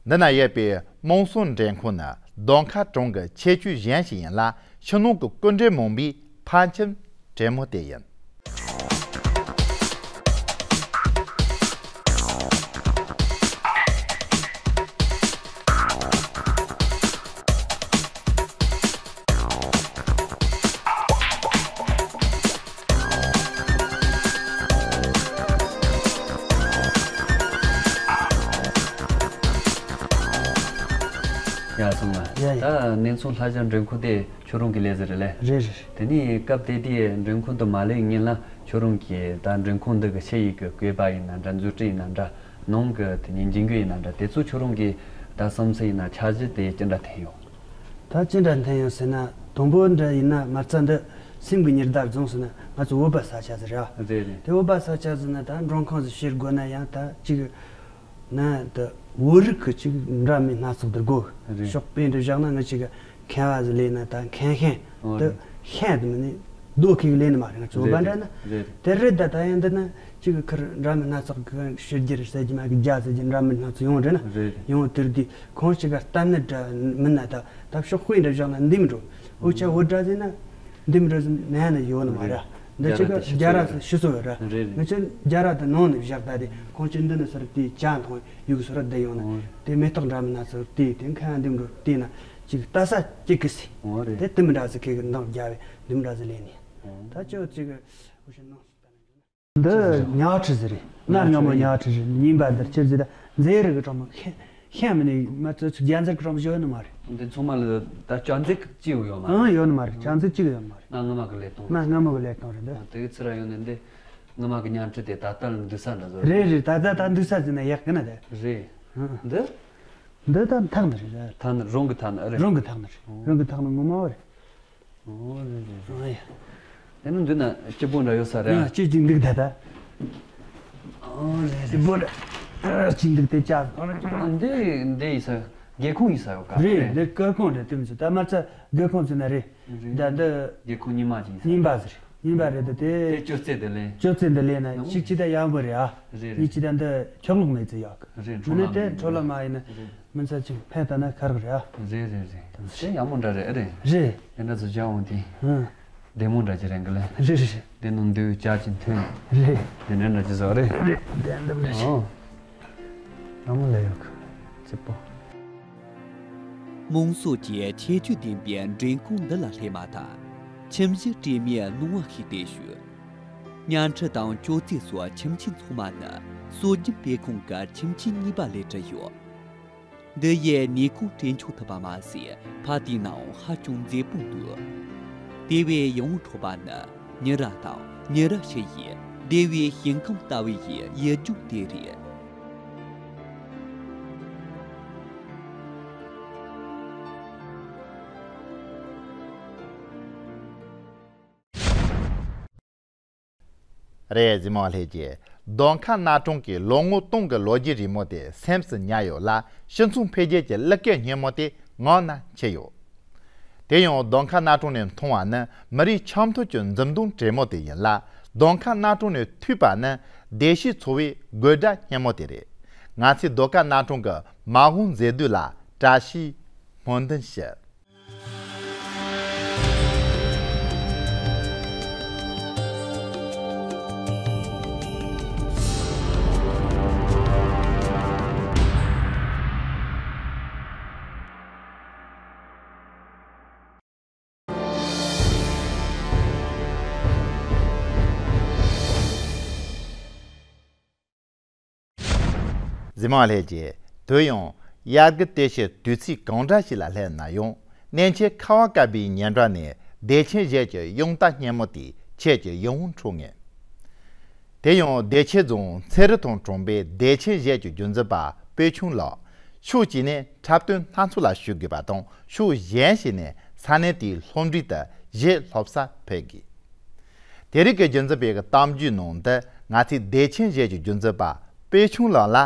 འདི་ན་ཡོད་པའི་དམངས་སྲོལ་འགྲེམས་ཁང་ནི་གདོང་ཁ་གྲོང་གི་ཁྱད་ཆོས་གཞན་ཞིག་ཡིན་ལ། ཕྱི་ནང་གི་སྐུ་མགྲོན་མང་པོའི་ཕན་ཁྱིམ་དྲེད་མོ་དེ་ཡིན། ཡ་སོང་ང་། ཡ་ཡ། ད་གནས་ཚུལ་ལྷ་བྱ་འགྲེམས་ཁང་དེ་ཁྱོད་རང་གི་ལས་ཟེར་རེད་ལེ། རེད་རེད། དེ་ནས་སྐབས་དེ་དུས་འགྲེམས་ཁང་དུ་མ་སླེབས་སྔོན་ལ་ཁྱོད་རང་གིས་ད་འགྲེམས་ཁང་འདི་གི་ཕྱི་ཡི་གི་བཀོད་པ་ཡིན་ན་འདྲ། མཛོད་བྲིས་ཡིན་ན་འདྲ། ནང་གི་དེ་ནས་འཇིགས་སྐུལ་ཡིན་ན་འདྲ། དེ་ཚོ་ཁྱོད་རང་གིས་ད་བསམ་ཚུལ་ཡིན་ན་འཆར་གཞི་དེ་ཅི་འདྲ་འཐེན་ཡོད། ད་ཅི་འདྲ་འཐེན་ཡོད་ཟེར་ན། དང་པོ་འདྲ་ཡིན་ན་མ་རྩ་འདི་སེམས་ཀྱི་ཉི་ཟླ་རྫོང་ཟེར་ན་ང་ཚོ་བོད་པ་ས་ཆ་ཟེར་ར། རེད་རེད། དེ་བོད་པ་ས་ཆ་ཟེར་ན་ད་མགྲོན་ཁང་ཟིག་བྱེད་དགོས་ན་ཡང་ད་ཅིག་ན་ད་བོད་རིགས་ཀྱི་ཅིག་འདྲ་མིན་སྣ་ཚོགས་འདིར་དགོས། རེད། ཞོགས་པའི་འདྲ་བཞག་ན་ང་ཅིག་མཁན་བ་ཟིག་ལས་ན་ད་མཁན་ཤན། ཨོ་དེ་རེད། ཤན་དེ་མིན་ནི་རྡོ་ཁེག་ལས་ནི་མ་རེད། ང་ཚོ་བོད་པ་འདྲ་ན། རེད་རེད། དེ་རེད། ད་ད་ཡང་འདི་ན་ཅིག་ཁར་འདྲ་མིན་སྣ་ཚོགས་ཀྱི་ཕྱི་རྒྱལ་ཟེར་གྱི་མ་གི་རྒྱ་ཟེར་གྱི་འདྲ་མིན་སྣ་ཚོགས་ཡོང་རེད་ན། རེད་རེད། ཡོང་དེར་དུས་ཁོང་ཅིག་ག་གཏན་ནི་འདྲ་མིན་ན་ད་ད་ཞོགས་པའི་འདྲ་བཞག་ན་འདི་མི་འགྲོ། འུ་ཅག་བོད་འདྲ་ཟེར་ན། འདི་མི་འདྲ་ཟེར་ན་ནི་ཡོད་ནི་མ་རེད། འདི་ཅིག་རྒྱ་ར་ཟེར་ཤི་སོ་ཡོད་ར། རེད་རེད། ང་ཚོ་རྒྱ་ར་དེ་ནང་ནས་བཞག་ད་དེ་ཁོང་ཚོ་འདི་ནས་སོར་དེ་ཇ་འཐུང་ཡུག་སོར་བསྡད་ཡོང་ན། ཨོ། དེ་མེ་ཏོག་འདྲ་མིན་སྣ་ཚོགས་དེ་དེ་མཁན་འདི་མི་འགྲོ་དེ་ན་ཅིག་ལྟ་ས་ཅིག་གི་སི། ཨོ་རེད། དེ་དེ་མི་འདྲ་ཟེར་ཁེ་གི་འདང་རྒྱ་བའི་འདི་མི་འདྲ་ཟེར་ལས་ནི། ཨོ། ད་ཅོ་ཅིག་འུ་ཤི་ནང་། འདི་ཉ་ཁྲི་ཟེར་རེད། གནའ་སྔ་མོ་ཉ་ཁྲི་རེད། ཉིན་པ་འདིར་ཆེར་ཟེར་ད་མཛེས་རིག་གི་གྲོང་མོ་ཤ་ཤ་མི་ནི་མ་ཚོད་ཚོད་རྒྱ་མཛེས་གི་གྲོང་མོ་ཡོད་ནི་མ་རེད། འདི་ཚང་མ་ལ་ད་ཅང་ཙིག་གཅིག་ཡོད་མ་རེད། ཨང་ཡོད་ནི་མ་རེད། ཅང་ཙིག་གཅིག་ཡོད་མ་རེད། གནའ་སྔ་མ་གི་ལས་སྟངས་རེད། གནའ་སྔ་མོ་གི་ལས་སྟངས་རེད་འདི། དེ་གི་ཚུར་ར་ཡོད་ནི་འདི་སྔ་མ་གི་ཉ་ཁྲི་དེ་ད་ལྟ་ལ་འདུག་ས་འདྲ་བཟོ་རེད། རེད་རེད། ད་ད་ད་འདུག་ས་ཟེར་ན་ཡག་གི་ན་དེ། རེད། ཨང་། འདི། འདི་ད་འཐག་ནི་རེད། འཐག་ནི་རང་གི་འཐག་ནི་ཨེ་རེད། རང་གི་འཐག་ནི་རེད། རང་གི་འཐག་ནི་ངོ་མ་བ་རེད། ཨོ་རེད་རེད། ཨོ་ཡ། དེ་ནི་འདི་ན་སྐྱིད་པོ་འདྲ་ཡོད་ས་རེད། ཡང་སྐྱིད་ཅིག་འདུག་ད་ད། ཨོ་རེད་རེད། སྐྱིད་པོ་འདྲ་ཅིག་འདུག་དེ་ཅག་འདི་འདི་ཡིན་ས་སྒེའུ་ཁུང་ཡིན་ས་ཡོད་ཀ་རེད། རེད། འདི་སྒེའུ་ཁུང་རེད། དེ་མི་ཚོ་ད་མ་རྩ་སྒེའུ་ཁུང་ཚོ་ན་རེད། རེད། ད་འདི་སྒེའུ་ཁུང་རྙིང་མ་ཅིག་ཡིན་ས་རྙིང་པ་ཟེར་རྙིང་པ་རེད། ད་དེ་དེ་ཅོ་ཙེ་འདི་ལེན། ཅོ་ཙེ་འདི་ལེན་ན་ཨོ་གཅིག་ཅི་ད་ཡག་པོ་རེད་ཨ། རེད་རེད། གཉིས་ཅི་ད་འདི་ཁྱོག་ལོག་མེད་ཚེ་ཡག་གི། རེད། མི་ནི་དེ་འཕྲོ་ལ་མ་ཡིན་ན། རེད། མི་ཚེ་ཅིག་ཕན་ཐོགས་ན་ཁར་གི་རེད་ཨ། རེད་རེད་རེད། དེ་ཡག་མོ་འདྲ་རེད་ཨ་རེད། རེད། དེ་འདྲ་ཚོ་ཅག་འོང་དེ། ཧུམ། བདེ་མོ་འདྲ་ཅིག་རེད་གི་ལེ། རེད་རེད་རེད། དེ་ནང་འདུག་ཅག་ཅིག་ཐོན། རེད། དེ་འདྲ་འདྲ་ཅིག་བཟོ་རེད། རེད། དེ་འདྲ་འདྲ་ཅིག་ཨོ། ཡག་མོ་ལ་ཡོད་གི། སྐྱིད་པོ། དམངས་སྲོལ་གྱི་ཁྱད་ཆོས་ལྡན་པའི་མགྲོན་ཁང་འདི་ལ་སླེབས་མ་ཐག་ཁྱིམ་གཞི་སྤྲེལ་མའི་སྣང་བ་ཤིག་སྟེར་ཞུ། ཉ་ཁྲི་དང་ཅོ་ཙེ་སོགས་ཁྱིམ་ཆས་ཚང་མ་ནི་སྲོལ་རྒྱུན་སྤེལ་ཁང་གི་ཁྱིམ་ཆས་གཉིས་པ་ལས་གྲུབ་ཡོད། འདི་ཡིས་ནུས་ཁུངས་སྤྲད་ཆོག་ཐུབ་པ་མ་ཟད་ཕ་དེའི་ནང་ཧ་ཅང་མཛེས་པོ་འདུག་དེ་བས་ཡིད་དབང་འཕྲོག་པ་ནི་ཉི་ར་དང་ཉི་ར་ཤི་ཡི་བདེ་བའི་ཞིང་ཁམས་ལྟ་བུ་ཡི་ཡུལ་ལྗོངས་དེ་རེད། རེད། གཟིགས་མོ་ལྷས་ཀྱིས་གདོང་ཁ་གནའ་གྲོང་གི་ལོ་ངོ་སྟོང་གི་ལོ་རྒྱུས་རིང་མོ་དེ་སེམས་སུ་ཉར་ཡོད་ལ། སྤྱི་ཚོགས་འཕེལ་རྒྱས་ཀྱི་གླུ་སྐད་སྙན་མོ་དེ་ངག་ན་འཁྱིལ་ཡོད། དེ་ཡང་གདོང་ཁ་གནའ་གྲོང་ནས་མཐོང་བ་ནི་མི་རིགས་ཆེས་མཐོ་གི་འཛུམ་མདངས་བྲེ་མོ་དེ་ཡིན་ལ། གདོང་ཁ་གནའ་གྲོང་ནས་ཐོས་པ་ནི་བདེ་སྐྱིད་འཚོ་བའི་དགོད་སྒྲ་སྙན་མོ་དེ་རེད། ང་ཚོས་གདོང་ཁ་གནའ་གྲོང་གི་མ་འོངས་མཛེས་སྡུག་ལ་བཀྲ་ཤིས་སྨོན་འདུན་ཞུ། གཟིགས་མང་ལྷན་རྒྱས། དེ་ཡང་དབྱར་དགུན་དུས་ཆེན་དུས་ཚིགས་གང་འདྲ་ཞིག་ལ་སླེབས་ན་ཡང་། གནས་ཆེན་ཁ་བ་བཀབ་པའི་སྙན་གྲགས་ནས་བདེ་ཆེན་གཞས་ཀྱི་དབྱངས་རྟ་སྙན་མོ་དེ་ཁྱེད་ཀྱི་ཡིད་འོང་འཕྲོག་ངེས། དེ་ཡང་བདེ་ཆེན་རྫོང་ཚེ་རི་ཐང་གྲོང་པའི་བདེ་ཆེན་གཞས་ཀྱི་རྒྱུན་འཛིན་པ་པོད་ཆུང་ལགས། ཕྱོགས་གཅིག་ནས་འཁྲབ་སྟོན་སྣ་ཚོགས་ལ་ཞུགས་དགོས་པ་དང་། ཕྱོགས་གཞན་ཞིག་ནས་ས་གནས་དེའི་སློབ་འབྲིང་དུ་གཞས་སློབ་གསར་ཕུད་དགོས། དེ་རིང་གི་རྒྱུན་འཛིན་པའི་གཏམ་རྒྱུད་ནང་དུ་ང་ཚོས་བདེ་ཆེན་གཞས་ཀྱི་རྒྱུན་འཛིན་པ་པོད་ཆུང་ལགས་ལ་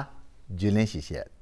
རྒྱུས་ལོན་ཞིག་བྱེད།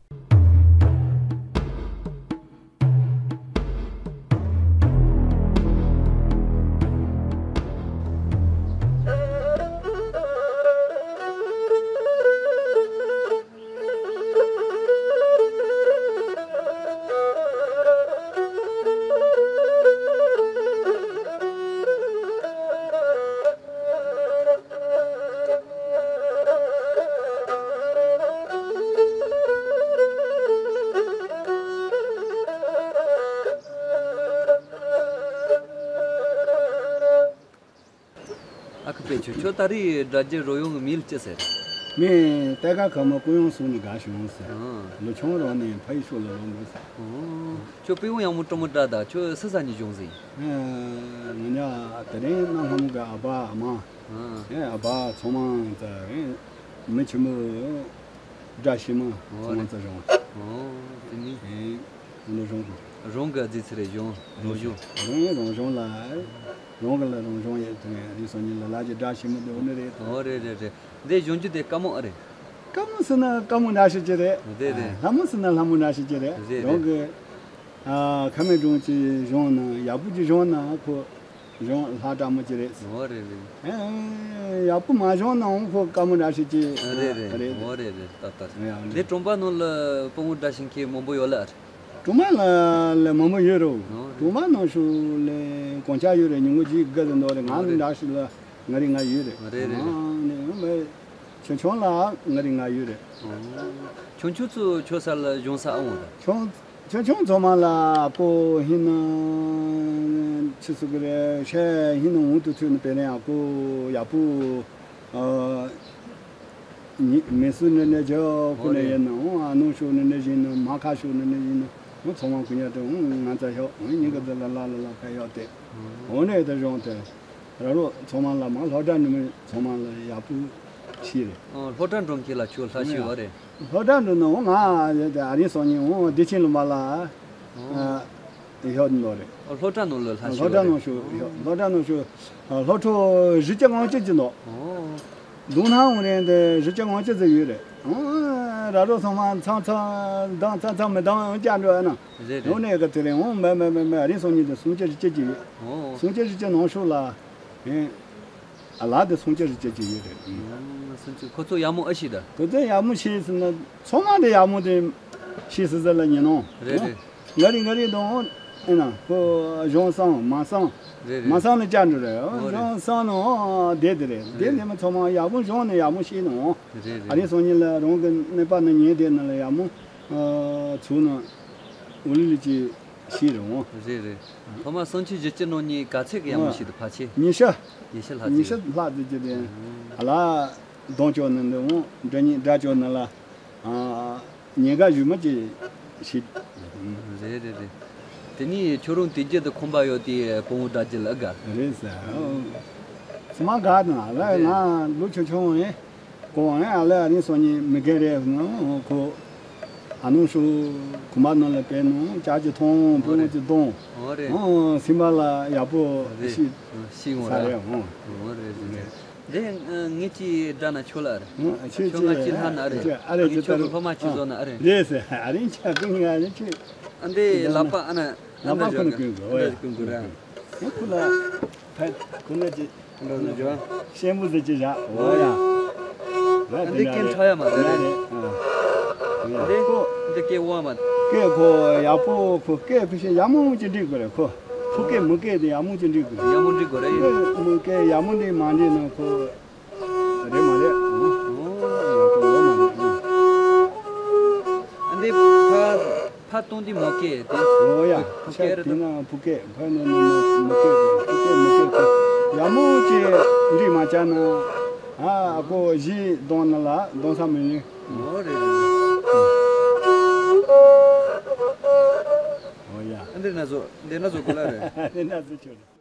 ཨ་ཁུ་པད་ཆུང་། ཁྱོད་ད་རེས་སྒྲ་སྒྱུར་རོལ་དབྱངས་ཀྱི་མིང་ལ་ཅི་ཟེར། ངས་གཏེར་ཁ་ཁ་མོ་ཀུན་དབྱངས་གསུང་ནས་དགའ་བྱུང་ཟེར། ཨང་། ལོ་ཆུང་རང་ནས་ཕ་ཡུལ་ཕྱོགས་ལ་ལོག་དགོས་ཟེར། ཨང་། ཁྱོད་པི་ཝང་ཡག་མོ་སྤྲོ་མོ་བསྒྲགས་ད། ཁྱོད་སུ་ས་ནས་བྱུང་ཟིན། ཨ། ང་ཉ་དེ་རིང་གནའ་སྔ་མོ་གི་ཨ་ཕ་ཨ་མ། ཨང་། ཨེ་ཨ་ཕ་ཚང་མ་ད་མི་ཆེན་མོ། སྒྲ་ཞིག་མ་ཚང་མ་ཚ་རུང་། ཨོ། དེ་ནི། ཨེ། འོ་ན་རུང་གི། རང་གི་རྫི་ཚེ་རེ་གཞུང་རང་གཞུང་། རང་རང་གཞུང་ལ། རང་གི་ལ་རང་གཞུང་ཡོད་དུས་རེད་སོང་ཉིན་ལ་ལ་གྱི་སྒྲ་ཞིག་མ་དེ་འོ་ནི་རེད། ཨོ་རེད་རེད་རེད། འདི་གཞུང་རྒྱུ་དེ་དཀའ་མོ་ཨ་རེད། དཀའ་མོ་ཟེར་ན་དཀའ་མོ་འདྲ་ཞིག་ཅི་རེད། རེད་རེད། ལྷ་མོ་ཟེར་ན་ལྷ་མོ་འདྲ་ཞིག་ཅི་རེད། རེད་རེད། རང་གི། ཨ། ཁ་མེད་སྒྲུང་ཅི་གཞུང་ན་ཡག་པོ་ཅི་གཞུང་ན་ཁོ། གཞུང་ལྷ་དྲག་མོ་ཅི་རེད། འོ་རེད་རེད། ཨེ། ཡག་པོ་མ་བྱུང་ན་འོང་ཁོ་དཀའ་མོ་འདྲ་ཞིག་ཅི། རེད་རེད། རེད། འོ་རེད་རེད། ཏག་ཏག་རེད། ཡ་འདི་དྲོམ་པ་ནང་ལ་སྤུ་གུ་འདྲ་ཞིག་མཁན་མང་པོ་ཡོད་ལ། དྲོམ་པ་ལ་ལ་མང་པོ་ཡོད་རོ། འོ་རེད། དྲོམ་པ་ནང་ཤུ་ལ་གོང་ཆ་ཡོད་རེད། ཉུང་ངུ་ཅིག་དགའ་ཟིན་འདུག་རེད། ང་འོ་རེད། འདྲ་ཞིག་ལ་ང་རེ་ང་ཡོད་རེད། རེད་རེད་རེད། ཨ་ནི་ཆུང་ཆུང་ལ་ང་རེ་ང་ཡོད་རེད། འོ། ཆུང་ཆུང་ཚོ་ཁྱོད་ས་ལ་གཞུང་ས་ཨ་འོང་ད། ཆུང་། ཆུང་ཆུང་ཚང་མ་ལ་ཨ་ཁུ་ཧིན་ནང་ཆི་སུ་གི་རེད་ཤེ་ཧིན་ནང་འུ་ཐུ་ཚུ་ནི་པེ་རེན་ཨ་ཁུ་ཡག་པོ། ཨ་ནི་མེ་སུ་ནི་ནི་ཇོ་ཁུ་ནི་ཡིན་ནང་ཨ་ནུ་ཤུ་ནི་ནི་ཡིན་ནང་མ་ཁ་ཤུ་ནི་ནི་ཡིན་ནང་ཚང་མ་ཁུ་ཉ་དེ་ང་ཚ་ཤོག་ཉི་ག་ཙི་ལ་ལ་ལ་ལ་ཕ་ཡོག་དེ་འོ་ནི་དེ་རོང་དེ་ར་རོ་ཚང་མ་ལ་མ་ལྷོ་བྲག་ནི་མི་ཚང་མ་ལ་ཡག་པོ་ཤི་རེད། ལྷོ་བྲག་འགྲོ་མཁན་ལ་ཁྱོད་ལྷ་ཤི་བ་རེད། ལྷོ་བྲག་འགྲོ་ནི་འོ་ང་ཨ་རིང་སང་ཉིན་འོ་བདེ་ཆེན་ལུང་པ་ལ་ཨ་ཡོད་ནོ་རེད། ལྷོ་བྲག་ནང་ལ་ལྷ་ཤི་ལྷོ་བ་བྲག་རེད། ནང་ཤུ་ཡོད། ལྷོ་བྲག་ནང་ཤུ་ལྷོ་ཕྲུག་བཞི་བཅུ་ང་གཅིག་ཅིག་འདུག་ཨོ། མདུང་ནག་འོང་རན་དེ་བཞི་བཅུ་ང་གཅིག་ཙམ་ཡོད་རེད། ཨོ། ར་རོ་ཚང་མ་ཚང་ཚང་མདང་ཚང་ཚང་མི་མདང་བཅར་འགྲོ་ཨ་ན། རེད་རེད། ཡོང་ནས་ག་དེ་རིང་འོང་མེ་མེ་མེ་མེ་རིང་སང་ཉིན་དེ་སུམ་ཅུ་བཞི་བཅུ་ཅིག་ཡོད། ཨོ། སུམ་ཅུ་བཞི་བཅུ་ནང་ཤུ་ལ། ཨེ། ཨ་ལ་དེ་སུམ་ཅུ་བཞི་བཅུ་ཅིག་ཡོད་རེད། ཨ་སུམ་ཅུ། ཁོ་ཚོ་ཡག་མོ་ཨེ་ཤེས་ད། ཁོ་ཚོ་ཡག་མོ་ཤེས་ཟེར་ན་ཚང་མ་དེ་ཡག་མོ་དེ་ཤེས་ཟེར་ཟེར་ལ་ཉན་ནོ། རེད་རེད། ང་རི་ང་རི་དང་ཨེ་ན་ཁོ་གཞུང་སང་མ་སང་། རེད་རེད། མ་སང་ནི་བཅར་འགྲོ་རེད། ཨོ་རེད། གཞུང་སང་ནི་ཨོ་བསྡད་དེ་རེད། བསྡད་རེད། དེ་མ་ཚང་མ་ཡག་པོ་གཞུང་ནི་ཡག་མོ་ཤེས་ནོ། རེད་རེད། ཨ་རིང་སང་ཉིན་ལ་རང་གི་གནས་པ་ནི་ཉན་དེ་ནི་ལ་ཡག་མོ་ཚུགས་ནི་འུ་ལི་ལི་ཅི་ཤེས་རེད་འོང་། རེད་རེད། ཐོག་མ་སུམ་ཅུ་བཞི་བཅུ་ནང་ཉིད་ག་ཚད་ཀྱི་ཡག་མོ་ཞིག་ཏུ་ཕལ་ཆེར། ཉི་ཤུ། ཉི་ཤུ་ལྷག་ཉི་ཅིག་ཤུ་ལྷག་ཙམ་ཅིག་དེ། ཨ་ལ་གདོང་ཅོག་ནི་འདི་འོང་འདྲ་ཉིད་འདྲ་ཅོག་ནི་ལ། ཉེན་ཁ་ཞུ་མ་ཅིག་ཤིག་རེད་རེད་རེད། དེ་ནས་ཁྱོད་རང་དེ་རྒྱུད་དུ་ཁོམ་པ་ཡོད་དེ་སྤོང་བོ་འདྲ་རྒྱུད་ལ་ཨ་དགའ། རེད་ཟེར། ཚང་མ་དགའ་དང་ཨ་ལ་རེད། ང་ལོ་ཆུང་ཆུང་རེད། ཁོ་ཨ་ལ་ཨ་རིང་སང་ཉིན་མི་རྒན་རེད་ནོ་ཁོ། ཨ་ནུ་ཤུ་གུ་མ་ནང་ལ་པེ་ནོ་ཅག་ཅི་ཐོང་པོ་ཅི་ཐོང་། ཨོ་རེད། ཨོ་སིམ་པ་ལ་ཡག་པོ་རེད། ཤི་ཤི་ངོ་ས་རེད། རེད་ཨོ། ཨོ་རེད་རེད་རེད། འདི་ངས་ཅི་འདྲ་ན་ཆོ་ལ་རེད། ཨོ་ཆོ་ཆོ་ང་ཅི་ལྷ་ན་རེད། ཨ་རེད་ཅི་ཆོ་གི་སློབ་མ་ཅི་བཟོ་ན་རེད། རེད་ཟེར་ཨ་རིང་ཆ་ཀུན་ང་རེད་ཆོ། ཨ་འདི་ལག་པ་ཨ་ན། ལག་པ་ཁོ་ནས་བསྐུམ་དགོས། འོ་ཡ། བསྐུམ་དགོས་ར། ཁོ་ལ་ཕར་ཁོ་ན་ཅི། ཁོ་ན་ཅི། ཤེས་མུ་ཟེར་ཅི་བཞག་འོ་ཡ། འདི་སྐད་ཁྲ་ཡ་མ་རེད། འདི་ཁོ་འདི་སྐད་འོ་མ། སྐད་ཁོ་ཡག་པོ་ཁོ་སྐད་ཁོ་ཤེས་ཡག་མོ་ཅི་འགྲིག་དགོས་རེད་ཁོ། ཕོ་སྐད་མོ་སྐད་དེ་ཡག་མོ་ཅི་འགྲིག་དགོས། ཡག་མོ་འགྲིག་དགོས་རེད། མོ་སྐད་ཡག་མོ་འགྲིག་མ་འགྲིག་ན་ཁོ། རེད་མ་རེད། འོ་ཡག་པོ་ཡོད་མ་རེད། འདི་ཕར་ཕར་གཏོང་དུས་མོ་སྐད་དེ། འོ་ཡ། ཕོ་སྐད་རེད། དེ་ན་ཕོ་སྐད་ཕར་ནས་ནས་མོ་སྐད་ཕོ་སྐད་མོ་སྐད་ཡག་མོ་ཅིག་འགྲིག་མ་བྱས་ན། ཨ་ཨ་ཁོ་གཞི་གཏོང་ན་ལ་གཏོང་ས་མི་ཉན། འོ་རེད་རེད། འོ་ཡ། འདི་ན་བཟོ་འདི་ན་བཟོ་དགོས་ལ་རེད། འདི་ན་བཟོ་ཆོག་རེད།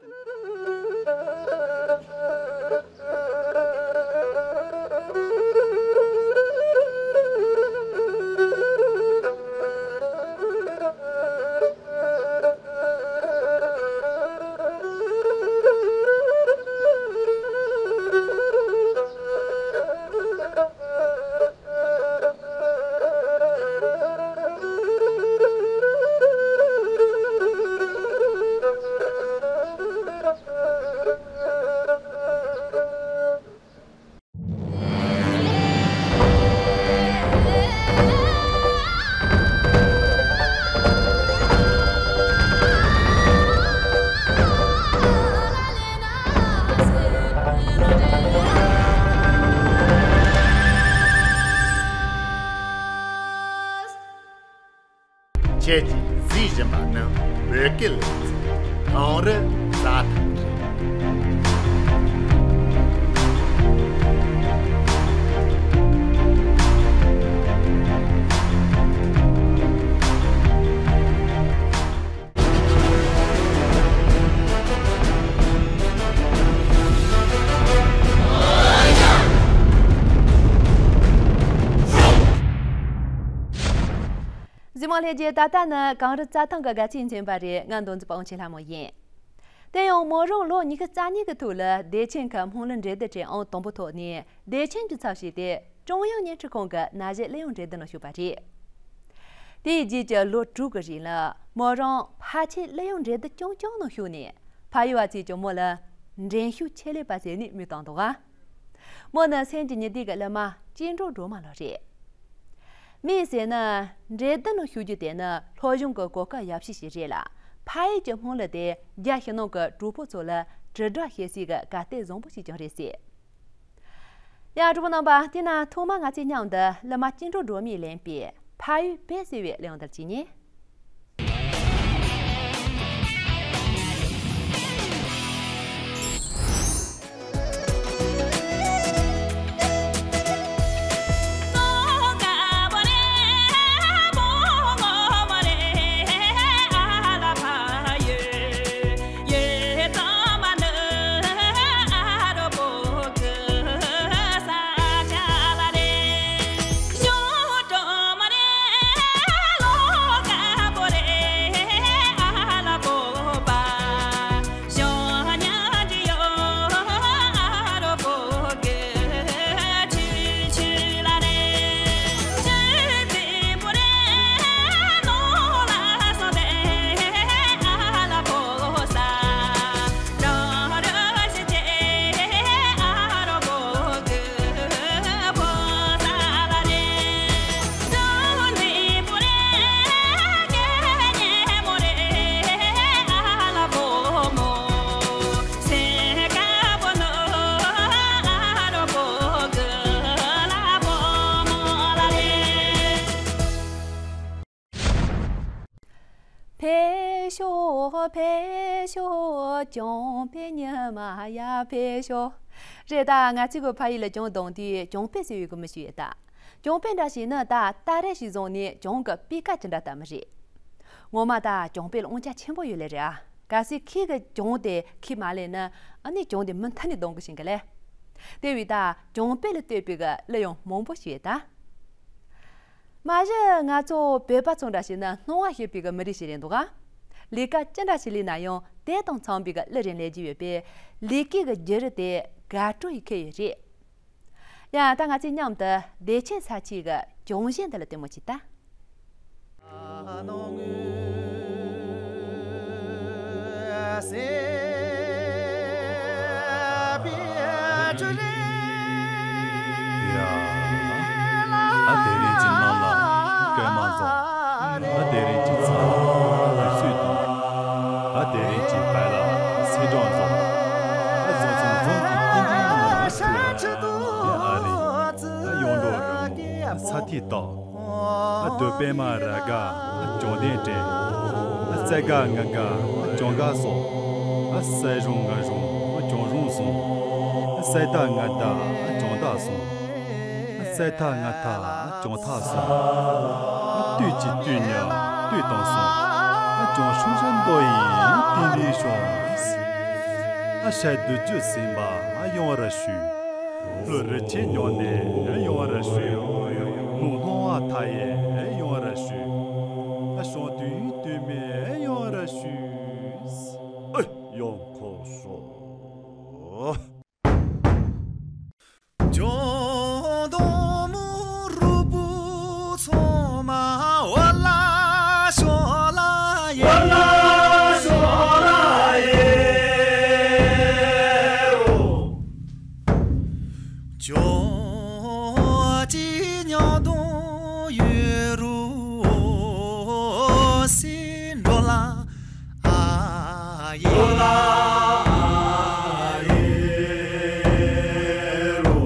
ཁྱེད་ཀྱིས་གཟིགས་བཞིན་པ་ནི་བོད་སྐད་ལེ་ཚན་གངས་རི་རྩྭ་ཐང་རེད། གཟིགས་མོ་ལྷན་རྒྱས། ད་ལྟ་ནི་གངས་རི་རྩྭ་ཐང་གི་དགའ་ཚལ་མཚན་པ་རེད། ང་མདོ་འཛིན་པ་དབང་ཆེན་ལྷ་མོ་ཡིན། དེ་ཡང་མོ་རང་ལོ་ཉི་ཤུ་རྩ་གཉིས་ཀྱི་ཐོག་ལ་བདེ་ཆེན་གྱི་སྨོན་ལམ་འབྲེལ་གཏུག་ཁྲིམས་ཨང་དང་པོ་ཐོབ་ནས་བདེ་ཆེན་གྱི་ཚབ་བྱས་ཏེ་ཀྲུང་དབྱང་བརྙན་འཕྲིན་ཁང་གི་ན་གཞོན་གླུ་དབྱངས་འབྲེལ་གཏུག་ནང་ཞུགས་པ་རེད། དེའི་རྗེས་ཀྱི་ལོ་དྲུག་གི་རིང་ལ་མོ་རང་ཕལ་ཆེར་གླུ་དབྱངས་འབྲེལ་གཏུག་རྐྱང་རྐྱང་ནང་ཞུགས་ནས་ཕ་ཡུལ་བ་ཚོས་ཀྱང་མོ་ལ་འགྲན་ཞུགས་ཆེད་ལས་པ་ཟེར་ནས་མིང་བཏགས་འདུག་ག་མོ་ནི་སེམས་ཀྱི་ཉི་ཟླའི་གི་གླུ་མ་སྐྱིད་འགྲོ་སྒྲོལ་མ་ལགས་རེད། མིས་ཟེར་ན་འབྲེལ་གཏུག་ནང་ཞུགས་རྒྱུ་དེ་ནི་སློབ་སྦྱོང་གི་གོ་སྐབས་ཡག་ཤོས་ཤིག་རེད་ལ། ཕ་ཡུལ་གྱི་སྨོན་ལམ་དེ་རྒྱ་ཕྱི་ནང་གི་གྲོགས་པོ་ཚོ་ལ་དྲིལ་བསྒྲགས་བྱེད་སའི་གི་གར་སྟེགས་བཟང་པོ་ཞིག་ཀྱང་རེད་ཟེར། ཡ་གྲོགས་པོ་རྣམ་པ། དེ་ན་ཐོག་མར་ང་ཚོས་མཉམ་དུ་གླུ་མ་སྐྱིད་འགྲོ་སྒྲོལ་མས་ལེན་པའི་ཕ་ཡུལ་བོད་ཟེར་བའི་གླུ་དབྱངས་འདིར་གྱིས་ནས། ཕེབས་ཤོག་ཕེབས་ཤོག་གྱོང་པའི་ཉི་མ་ཡར་ཕེབས་ཤོག་རེད་ད། ང་ཚོའི་གི་ཕ་ཡུལ་ལ་གྱོང་བསྡོམས་དུས་གྱོང་པོ་ཟེར་བའི་གི་མི་ཞིག་ཡོད་ད། གྱོང་པོ་འདྲ་ཞིག་ནི་ད་སྟ་རེ་ཞིག་བཟུང་ནས་གྱོང་གི་པི་ཀ་ཅི་འདྲ་ལྟ་མི་རེད། ངོ་མ་ད་གྱོང་པོ་ལ་དབང་ཆ་ཆེན་པོ་ཡོད་ལེ་རེད་ཨ། གལ་སྲིད་ཁྱེད་ཀྱིས་གྱོང་དེ་ཁྱེར་མ་ལེན་ན་ཨ་ནི་གྱོང་དེ་མུ་མཐུད་ནས་བསྡོམས་གི་ཤིང་གི་ལེ། དེ་བས་ད་གྱོང་པོ་ལ་ལྟོས་པའི་གི་གླུ་ཡང་མང་པོ་ཞིག་ཡོད་ད། མ་གཞི་ང་ཚོ་བོད་པ་ཚོ་འདྲ་ཞིག་ནི་སྣང་བ་ཞིག་པའི་གི་མི་རིགས་ཤིག་རེད་འདུག་ག་ལས་ཀ་ཅི་འདྲ་ཞིག་ལས་ན་ཡང་དེ་དང་འཚམས་པའི་གི་གླུ་རེ་ལེན་རྒྱུ་ཡོད་པས་ལས་ཀའི་གི་བརྒྱུད་རིམ་དེ་དགའ་སྤྲོ་ཡི་ཁྱད་ཡོད་རེད། ཡ་ད་ང་ཚོས་མཉམ་དུ་བདེ་ཆེན་ས་ཆའི་གི་གྱོང་གཞས་འདི་ལ་ལྟད་མོ་བྱེད་ད། ཨ་དེ་རིང་གི་ནང་ལ་སྐར་མ་བཟང་། ཨ་དེ་རིང་གི་ཚ་ལ་སུས་དང་། ཨ་དེ་རིང་གི་བལ་ལ་སེ་སྦྲང་བཟང་། ཨ་བཟང་སོང་བཟང་གི་སྐྱིད་སྡུག་ནང་ལ་ཁུ། ཨ་རེ། ཨ་ཡོང་འགྲོ་རི་མོ་ས་ཐིག་བཏགས། ཨ་དུ་པད་མ་ར་ག་ཨ་ཅོང་ལྡན་དྲན། ཨ་སེ་ག་ང་ག་ཨ་ཅོང་ག་སོགས། ཨ་སེ་གཞུང་ང་གཞུང་ཨ་ཅོང་གཞུང་སོང་། ཨ་སེ་ད་ང་ད་ཨ་ཅོང་ད་སོང་། ཨ་སེ་ཐ་ང་ཐ་ཨ་ཅོང་ཐ་སོང་། ཨ་དུས་ཀྱི་དུས་ཉི་དུས་དང་སོང་། ཨ་ཅོང་ཤུགས་ར་མདོ་ཡིན་དེ་འདྲའི་བྱུང་། ཨ་ཧྲ་བདུད་རྒྱུད་ཟིན་པ་ཨ་ཡོང་ར་ཞུ། ལྷོ་རི་ཆེན་ཉོན་ནས་ཡོང་བར་ཞུ། མོ་སྣང་བ་མཐའ་ཡས་ཡོང་བར་ཞུ། ཨ་ཞང་དུས་དུས་མེད་ཡོང་བར་ཞུ། ཨེ་ཡོང་ཁོ་སོ། ཇོ་དོ་མོ་རུ་པུ་ཚོ་མ་བ་ལ་ཤོ་ལ་ཡེ། བ་ལ་ཤོ་ལ་ཡེ་རོ། ཇོ་ཅི་ཉོ་དོ་ཡོད་རུ་སི་འགྲོ་ལ་ཨ་ཡེ། འགྲོ་ལ་ཨ་ཡེ་རོ།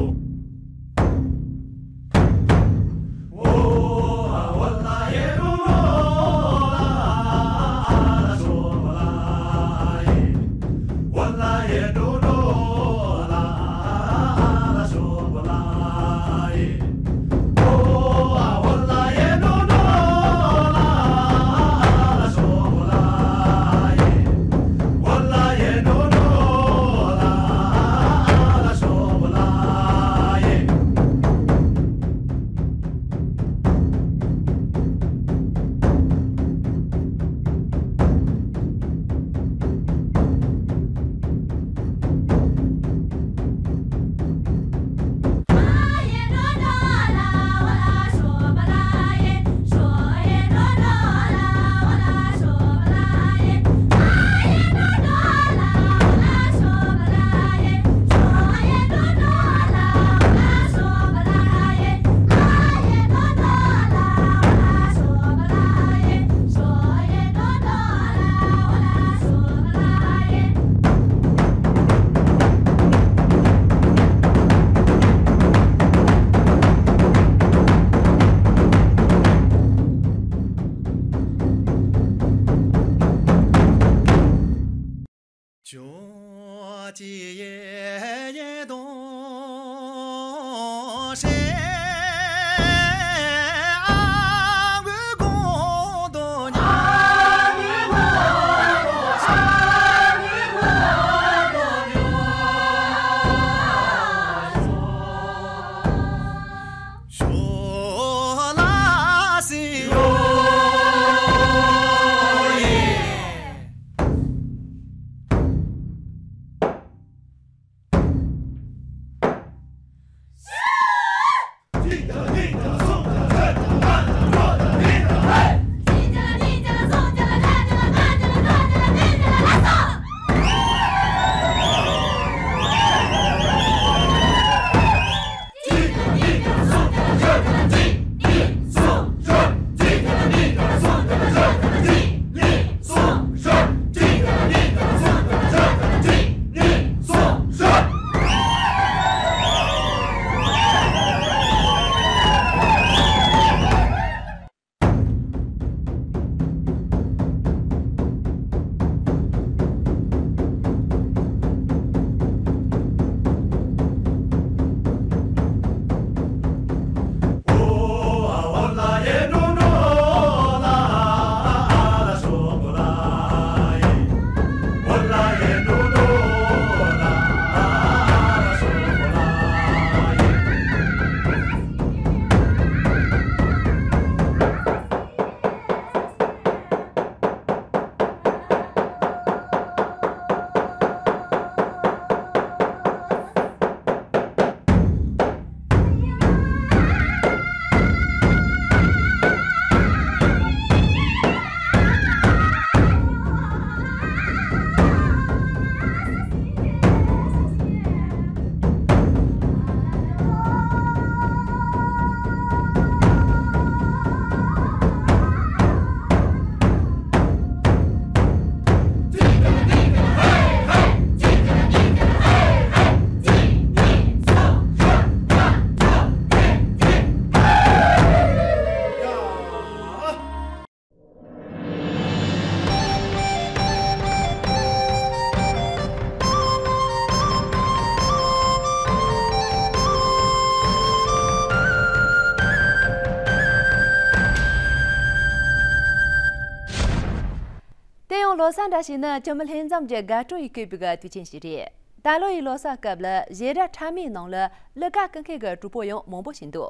ལོ་གསར་འདྲ་ཞིག་ནི་ཁྱིམ་མི་ལྷན་འཛོམས་ཀྱི་དགའ་སྤྲོ་ཡི་བསྐལ་པའི་དུས་ཆེན་ཞིག་རེད། ད་ལོ་ཡི་ལོ་གསར་སྐབས་ལ་ཞལ་གྲངས་ཕྲ་མོའི་ནང་ལ་གླུ་གར་སྐུ་མཁན་གྱི་གྲོགས་པོ་ཡང་མང་པོ་ཞིག་འདུག་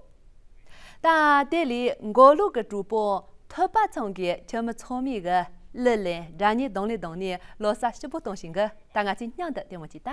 ད་དེ་ལས་མགོ་ལོག་གི་གྲོགས་པོ་ཐོས་པ་ཚང་གིས་ཁྱིམ་མི་ཚང་མའི་གི་གླུ་ལེན། སྒྲ་སྙན་དང་ལེན་དང་ནས་ལོ་གསར་སྐྱིད་པོ་གཏོང་བཞིན་གི། ད་ང་ཚོས་མཉམ་དུ་ལྟད་མོ་ཅིག་ལྟ།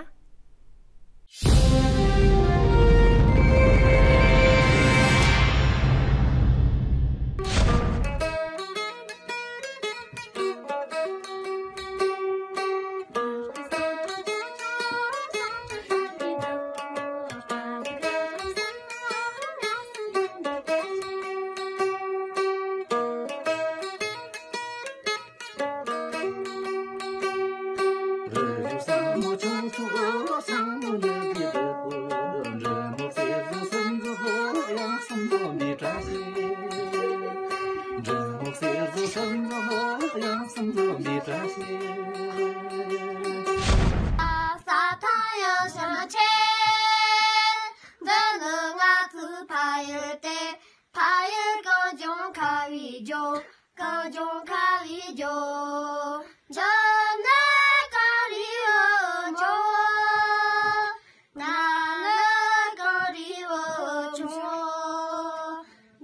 ས་ཐང་ཡང་ཞིང་ཆེ། འདི་ནི་ང་ཚོའི་ཕ་ཡུལ་ཏེ། ཕ་ཡུལ་གངས་ལྗོངས་ཁ་བའི་ལྗོངས། གངས་ལྗོངས་ཁ་བའི་ལྗོངས། འཇོ་ནི་གངས་རིའི་འོད་འཇོ། ང་ནི་གངས་རིའི་འོད་ཆུང་།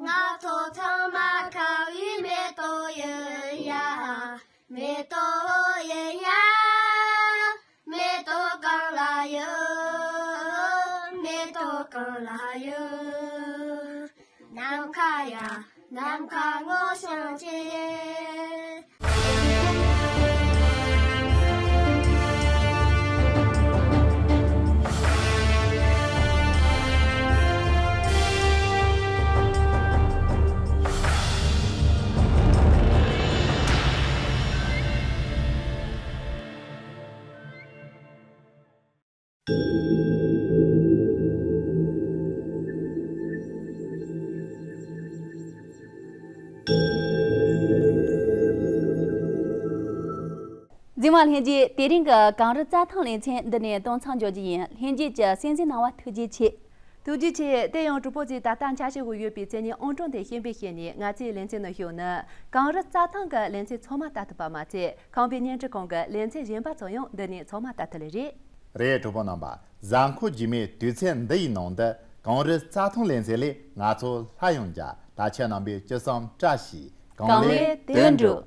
ང་ཚོ་ཚང་མ་ཁ་བའི་མེ་ཏོག་ཡིན་ཡ། མེ་ཏོག་ཡིན་ཡ། མེ་ཏོག་གང་ལ་ཡོད། མེ་ཏོག་གང་ལ་ཡོད། ནམ་མཁའ་ཡ། ནམ་མཁའ་ངོ་ཤང་ཆེ། འཛིན་མ་ལྷན་རྒྱས། དེ་རིང་གི་གངས་རི་རྩྭ་ཐང་ལེ་ཚན་འདི་ནས་གཏོང་མཚམས་འཇོག་རྒྱུ་ཡིན། ལྷན་རྒྱས་ཀྱི་གསན་གཟིགས་གནང་བ་ཐུགས་རྗེ་ཆེ། ཐུགས་རྗེ་ཆེ། དེ་ཡང་གྲོགས་པོ་ཚོས་ད་ལྟ་འཆར་གཞི་འོག་ཡོད་པའི་མཚན་སྙན་ཨང་གྲངས་དེ་ཤེས་པའི་ཤེས་ནས། ང་ཚོའི་ལེ་ཚན་ནང་ཞུགས་ནས་གངས་རི་རྩྭ་ཐང་གི་ལེ་ཚན་ཚང་མ་ལྟ་ཐུབ་པ་མ་ཚད། ཁང་པའི་བརྙན་འཕྲིན་ཁང་གི་ལེ་ཚན་གཞན་པ་ཚོ་ཡང་འདི་ནས་ཚང་མ་ལྟ་ཐུབ་ལེ་རེད། རེད། གྲོགས་པོ་རྣམ་པ། གཟའ་འཁོར་རྗེས་མའི་དུས་ཚོད་འདི་ཡི་ནང་དུ་གངས་རི་རྩྭ་ཐང་ལེ་ཚན་ལས་ང་ཚོ་སླར་ཡང་མཇལ། ད་ཁྱེད་རྣམ་པས་ཅི་བསམ་བཀྲ་ཤིས། གངས་ལས་དོན་འགྲུབ།